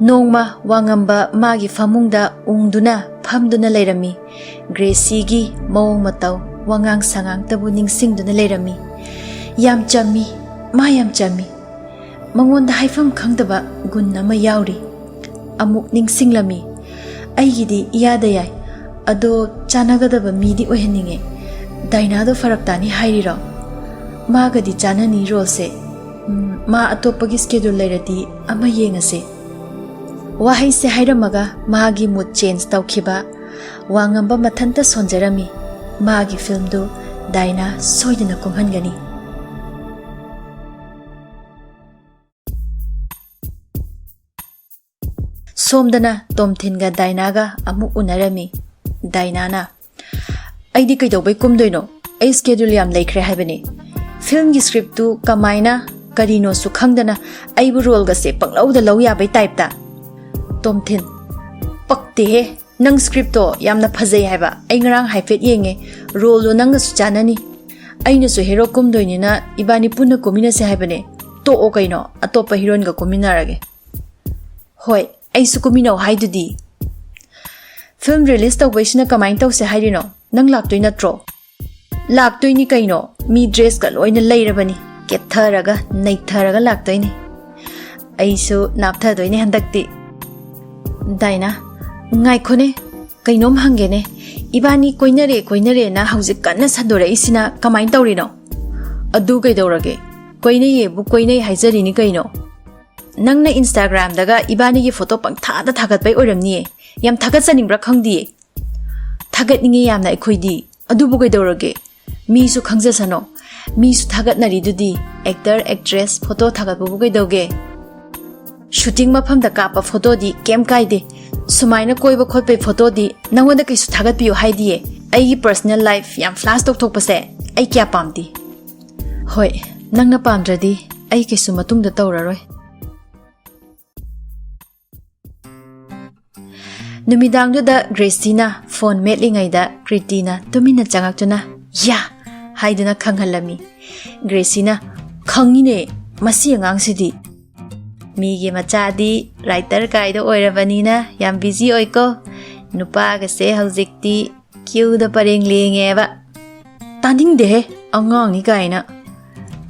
ꯅꯣꯡꯃ ꯋꯥꯉꯝꯕ ꯃꯥꯒꯤ ꯐꯃꯨꯡꯗ ꯎꯪꯗꯨꯅ ꯐꯝꯗꯨꯅ ꯂꯩꯔꯝꯃꯤ꯫ ꯒ꯭ꯔꯦꯁꯤꯒꯤ ꯃꯑꯣꯡ ꯃꯇꯧ, ꯋꯥꯉꯥꯡ ꯁꯉꯥꯡꯇꯕꯨ ꯅꯤꯡꯁꯤꯡꯗꯨꯅ ꯂꯩꯔꯝꯃꯤ꯫ ꯌꯥꯝ ꯆꯝꯃꯤ, ꯃꯥ ꯌꯥꯝ ꯆꯝꯃꯤ꯫ ꯃꯉꯣꯟꯗ ꯍꯥꯏꯐꯝ ꯈꯪꯗꯕ ꯒꯨꯟ ꯑꯃ ꯌꯥꯎꯔꯤ꯫ ꯑꯃꯨꯛ ꯅꯤꯡꯁꯤꯡꯂꯝꯃꯤ꯫ "ꯑꯩꯒꯤꯗꯤ ꯏꯌꯥꯗ ꯌꯥꯏ꯫ ꯑꯗꯣ ꯆꯥꯟꯅꯒꯗꯕ ꯃꯤꯗꯤ ꯑꯣꯏꯍꯟꯅꯤꯡꯉꯦ꯫ ꯗꯥꯏꯅꯥꯗꯣ ꯐꯔꯛ ꯇꯥꯅꯤ ꯍꯥꯏꯔꯤꯔꯣ? ꯃꯥꯒꯗꯤ ꯆꯥꯟꯅꯅꯤ ꯔꯣꯜꯁꯦ꯫ ꯎꯝ, ꯃꯥ ꯑꯇꯣꯞꯄꯒꯤ ꯁ꯭ꯀꯦꯗꯨꯜ ꯂꯩꯔꯗꯤ ꯑꯃ ꯌꯦꯡꯉꯁꯦ꯫" ꯋꯥꯍꯩꯁꯦ ꯍꯥꯏꯔꯝꯃꯒ ꯃꯥꯒꯤ ꯃꯨꯗ ꯆꯦꯟꯖ ꯇꯧꯈꯤꯕ꯫ ꯋꯥꯉꯝꯕ ꯃꯊꯟꯇ ꯁꯣꯟꯖꯔꯝꯃꯤ꯫ ꯃꯥꯒꯤ ꯐꯤꯜꯝꯗꯨ ꯗꯥꯏꯅꯥ ꯁꯣꯏꯗꯅ ꯀꯨꯝꯍꯟꯒꯅꯤ꯫ ꯁꯣꯝꯗꯅ ꯇꯣꯝꯊꯤꯟꯒ ꯗꯥꯏꯅꯥꯒ ꯑꯃꯨꯛ ꯎꯅꯔꯝꯃꯤ꯫ ꯗꯥꯏꯅꯥꯅ, "ꯑꯩꯗꯤ ꯀꯩꯗꯧꯕꯩ ꯀꯨꯝꯗꯣꯏꯅꯣ? ꯑꯩ ꯁ꯭ꯀꯦꯗꯨꯜ ꯌꯥꯝ ꯂꯩꯈ꯭ꯔꯦ ꯍꯥꯏꯕꯅꯤ꯫ ꯐꯤꯜꯝꯒꯤ ꯁ꯭ꯀ꯭ꯔꯤꯞꯇꯨ ꯀꯃꯥꯏꯅ ꯀꯔꯤꯅꯣꯁꯨ ꯈꯪꯗꯅ ꯑꯩꯕꯨ ꯔꯣꯜꯒꯁꯦ ꯄꯪꯂꯧꯗ ꯂꯧ ꯌꯥꯕꯩ ꯇꯥꯏꯞꯇ꯫ ꯇꯣꯝꯊꯤꯟ, ꯄꯛꯇꯦꯍꯦ꯫ ꯅꯪ ꯁ꯭ꯀ꯭ꯔꯤꯞꯇꯣ ꯌꯥꯝꯅ ꯐꯖꯩ ꯍꯥꯏꯕ ꯑꯩ ꯉꯔꯥꯡ ꯍꯥꯏꯐꯦꯠ ꯌꯦꯡꯉꯦ꯫ ꯔꯣꯜꯗꯣ ꯅꯪꯒꯁꯨ ꯆꯥꯟꯅꯅꯤ꯫ ꯑꯩꯅꯁꯨ ꯍꯦꯔꯣ ꯀꯨꯝꯗꯣꯏꯅꯤꯅ ꯏꯕꯥꯅꯤ ꯄꯨꯟꯅ ꯀꯨꯝꯃꯤꯟꯅꯁꯦ ꯍꯥꯏꯕꯅꯦ꯫ ꯇꯣꯛꯑꯣ ꯀꯩꯅꯣ, ꯑꯇꯣꯞꯄ ꯍꯤꯔꯣꯏꯟꯒ ꯀꯨꯝꯃꯤꯟꯅꯔꯒꯦ꯫ ꯍꯣꯏ, ꯑꯩꯁꯨ ꯀꯨꯝꯃꯤꯟꯅꯧ ꯍꯥꯏꯗꯨꯗꯤ꯫ ꯐꯤꯂꯝ ꯔꯤꯂꯤꯁ ꯇꯧꯕꯩꯁꯤꯅ ꯀꯃꯥꯏꯅ ꯇꯧꯁꯦ ꯍꯥꯏꯔꯤꯅꯣ? ꯅꯪ ꯂꯥꯛꯇꯣꯏ ꯅꯠꯇ꯭ꯔꯣ? ꯂꯥꯛꯇꯣꯏꯅꯤ ꯀꯩꯅꯣ, ꯃꯤ ꯗ꯭ꯔꯦꯁꯀ ꯂꯣꯏꯅ ꯂꯩꯔꯕꯅꯤ꯫ ꯀꯦꯠꯊꯔꯒ ꯅꯩꯊꯔꯒ ꯂꯥꯛꯇꯣꯏꯅꯤ꯫ ꯑꯩꯁꯨ ꯅꯥꯞꯊꯗꯣꯏꯅꯤ ꯍꯟꯗꯛꯇꯤ꯫ ꯗꯥꯏꯅꯥ, ꯉꯥꯏꯈꯣꯅꯦ, ꯀꯩꯅꯣꯝ ꯍꯪꯒꯦꯅꯦ꯫ ꯏꯕꯥꯅꯤ ꯀꯣꯏꯅꯔꯦ ꯀꯣꯏꯅꯔꯦꯅ ꯍꯧꯖꯤꯛ ꯀꯟꯅ ꯁꯟꯗꯣꯔꯛꯏꯁꯤꯅ ꯀꯃꯥꯏꯅ ꯇꯧꯔꯤꯅꯣ? ꯑꯗꯨ ꯀꯩꯗꯧꯔꯒꯦ? ꯀꯣꯏꯅꯩꯌꯦꯕꯨ ꯀꯣꯏꯅꯩ ꯍꯥꯏꯖꯔꯤꯅꯤ ꯀꯩꯅꯣ꯫ ꯅꯪꯅ ꯏꯟꯁꯇꯥꯒ꯭ꯔꯥꯝꯗꯒ ꯏꯕꯥꯅꯤꯒꯤ ꯐꯣꯇꯣ ꯄꯪꯊꯥꯗ ꯊꯥꯒꯠꯄꯩ ꯑꯣꯏꯔꯝꯅꯤꯌꯦ꯫ ꯌꯥꯝ ꯊꯥꯒꯠꯆꯅꯤꯡꯕ꯭ꯔꯥ ꯈꯪꯗꯤꯌꯦ꯫ ꯊꯥꯒꯠꯅꯤꯡꯉꯦ ꯌꯥꯝꯅ ꯑꯩꯈꯣꯏꯗꯤ꯫ ꯑꯗꯨꯕꯨ ꯀꯩꯗꯧꯔꯒꯦ? ꯃꯤꯁꯨ ꯈꯪꯖꯁꯅꯣ꯫ ꯃꯤꯁꯨ ꯊꯥꯒꯠꯅꯔꯤꯗꯨꯗꯤ꯫ ꯑꯦꯛꯇꯔ, ꯑꯦꯛꯇ꯭ꯔꯦꯁ ꯐꯣꯇꯣ ꯊꯥꯒꯠꯄꯕꯨ ꯀꯩꯗꯧꯒꯦ? ꯁꯨꯇꯤꯡ ꯃꯐꯝꯗ ꯀꯥꯞꯄ ꯐꯣꯇꯣꯗꯤ ꯀꯩꯝ ꯀꯥꯏꯗꯦ꯫ ꯁꯨꯃꯥꯏꯅ ꯀꯣꯏꯕ ꯈꯣꯠꯄꯩ ꯐꯣꯇꯣꯗꯤ ꯅꯪꯉꯣꯟꯗ ꯀꯩꯁꯨ ꯊꯥꯒꯠꯄꯤꯌꯨ ꯍꯥꯏꯗꯤꯌꯦ꯫ ꯑꯩꯒꯤ ꯄꯔꯁꯅꯦꯜ ꯂꯥꯏꯐ ꯌꯥꯝ ꯐ꯭ꯂꯥꯁ ꯇꯧꯊꯣꯛꯄꯁꯦ ꯑꯩ ꯀꯌꯥ ꯄꯥꯝꯗꯦ꯫ ꯍꯣꯏ, ꯅꯪꯅ ꯄꯥꯝꯗ꯭ꯔꯗꯤ ꯑꯩ ꯀꯩꯁꯨ ꯃꯇꯨꯡꯗ ꯇꯧꯔꯔꯣꯏ꯫ ꯅꯨꯃꯤꯗꯥꯡꯗꯨꯗ ꯒ꯭ꯔꯦꯁꯤꯅ ꯐꯣꯟ ꯃꯦꯠꯂꯤꯉꯩꯗ ꯀ꯭ꯔꯤꯇꯤꯅ ꯇꯨꯃꯤꯟꯅ ꯆꯪꯉꯛꯇꯨꯅ "ꯌꯥ!" ꯍꯥꯏꯗꯨꯅ ꯈꯪꯍꯜꯂꯝꯃꯤ꯫ ꯒ꯭ꯔꯦꯁꯤꯅ, "ꯈꯪꯉꯤꯅꯦ, ꯃꯁꯤ ꯑꯉꯥꯡꯁꯤꯗꯤ꯫ ꯃꯤꯒꯤ ꯃꯆꯥꯗꯤ ꯔꯥꯏꯇꯔ ꯀꯥꯏꯗꯣ ꯑꯣꯏꯔꯕꯅꯤꯅ ꯌꯥꯝ ꯕꯤꯖꯤ ꯑꯣꯏꯀꯣ꯫ ꯅꯨꯄꯥꯒꯁꯦ ꯍꯧꯖꯤꯛꯇꯤ ꯀ꯭ꯌꯨꯗ ꯄꯔꯦꯡ ꯂꯦꯡꯉꯦꯕ꯫ ꯇꯥꯅꯤꯡꯗꯦꯍꯦ, ꯑꯉꯥꯡꯅꯤ ꯀꯥꯏꯅ꯫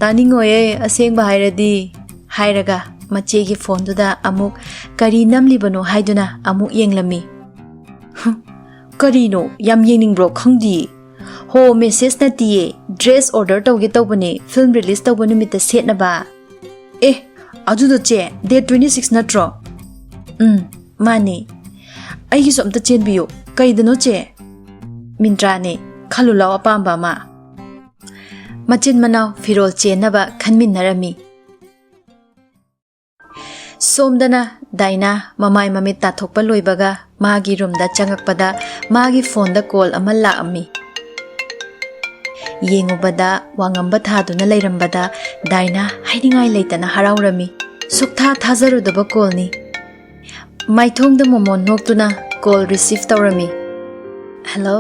ꯇꯥꯅꯤꯡꯉꯣꯏꯌꯦ, ꯑꯁꯦꯡꯕ ꯍꯥꯏꯔꯗꯤ," ꯍꯥꯏꯔꯒ ꯃꯆꯦꯒꯤ ꯐꯣꯟꯗꯨꯗ ꯑꯃꯨꯛ ꯀꯔꯤ ꯅꯝꯂꯤꯕꯅꯣ ꯍꯥꯏꯗꯨꯅ ꯑꯃꯨꯛ ꯌꯦꯡꯂꯝꯃꯤ꯫ "ꯍꯨꯝ, ꯀꯔꯤꯅꯣ? ꯌꯥꯝ ꯌꯦꯡꯅꯤꯡꯕ꯭ꯔꯣ? ꯈꯪꯗꯤꯌꯦ꯫ ꯍꯣ, ꯃꯦꯁꯦꯖ ꯅꯠꯇꯤꯌꯦ, ꯗ꯭ꯔꯦꯁ ꯑꯣꯔꯗꯔ ꯇꯧꯒꯦ ꯇꯧꯕꯅꯦ, ꯐꯤꯂꯝ ꯔꯤꯂꯤꯁ ꯇꯧꯕ ꯅꯨꯃꯤꯠꯇ ꯁꯦꯠꯅꯕ꯫" "ꯑꯦ, ꯑꯗꯨꯗꯣ ꯆꯦ, ꯗꯦꯠ ꯇ꯭ꯋꯦꯟꯇꯤ ꯁꯤꯛꯁ ꯅꯠꯇ꯭ꯔꯣ?" "ꯎꯝ, ꯃꯥꯅꯦ꯫ ꯑꯩꯒꯤꯁꯨ ꯑꯝꯇ ꯆꯦꯟꯕꯤꯌꯨ꯫" "ꯀꯩꯗꯅꯣ ꯆꯦ?" "ꯃꯤꯟꯇ꯭ꯔꯥꯅꯦ, ꯈꯜꯂꯨ ꯂꯥꯎ ꯑꯄꯥꯝꯕ ꯑꯃ꯫" ꯃꯆꯤꯟ ꯃꯅꯥꯎ ꯐꯤꯔꯣꯜ ꯆꯦꯟꯅꯕ ꯈꯟꯃꯤꯟꯅꯔꯝꯃꯤ꯫ ꯁꯣꯝꯗꯅ ꯗꯥꯏꯅꯥ ꯃꯃꯥꯏ ꯃꯃꯤꯠ ꯇꯥꯊꯣꯛꯄ ꯂꯣꯏꯕꯒ ꯃꯥꯒꯤ ꯔꯨꯝꯗ ꯆꯪꯉꯛꯄꯗ ꯃꯥꯒꯤ ꯐꯣꯟꯗ ꯀꯣꯜ ꯑꯃ ꯂꯥꯛꯑꯝꯃꯤ꯫ ꯌꯦꯡꯉꯨꯕꯗ ꯋꯥꯉꯝꯕ ꯊꯥꯗꯨꯅ ꯂꯩꯔꯝꯕꯗ ꯗꯥꯏꯅꯥ ꯍꯥꯏꯅꯤꯡꯉꯥꯏ ꯂꯩꯇꯅ ꯍꯔꯥꯎꯔꯝꯃꯤ꯫ ꯁꯨꯛꯊꯥ ꯊꯥꯖꯔꯨꯗꯕ ꯀꯣꯜꯅꯤ꯫ ꯃꯥꯏꯊꯣꯡꯗ ꯃꯣꯃꯣꯟ ꯅꯣꯛꯇꯨꯅ ꯀꯣꯜ ꯔꯤꯁꯤꯚ ꯇꯧꯔꯝꯃꯤ꯫ "ꯍꯦꯜꯂꯣ,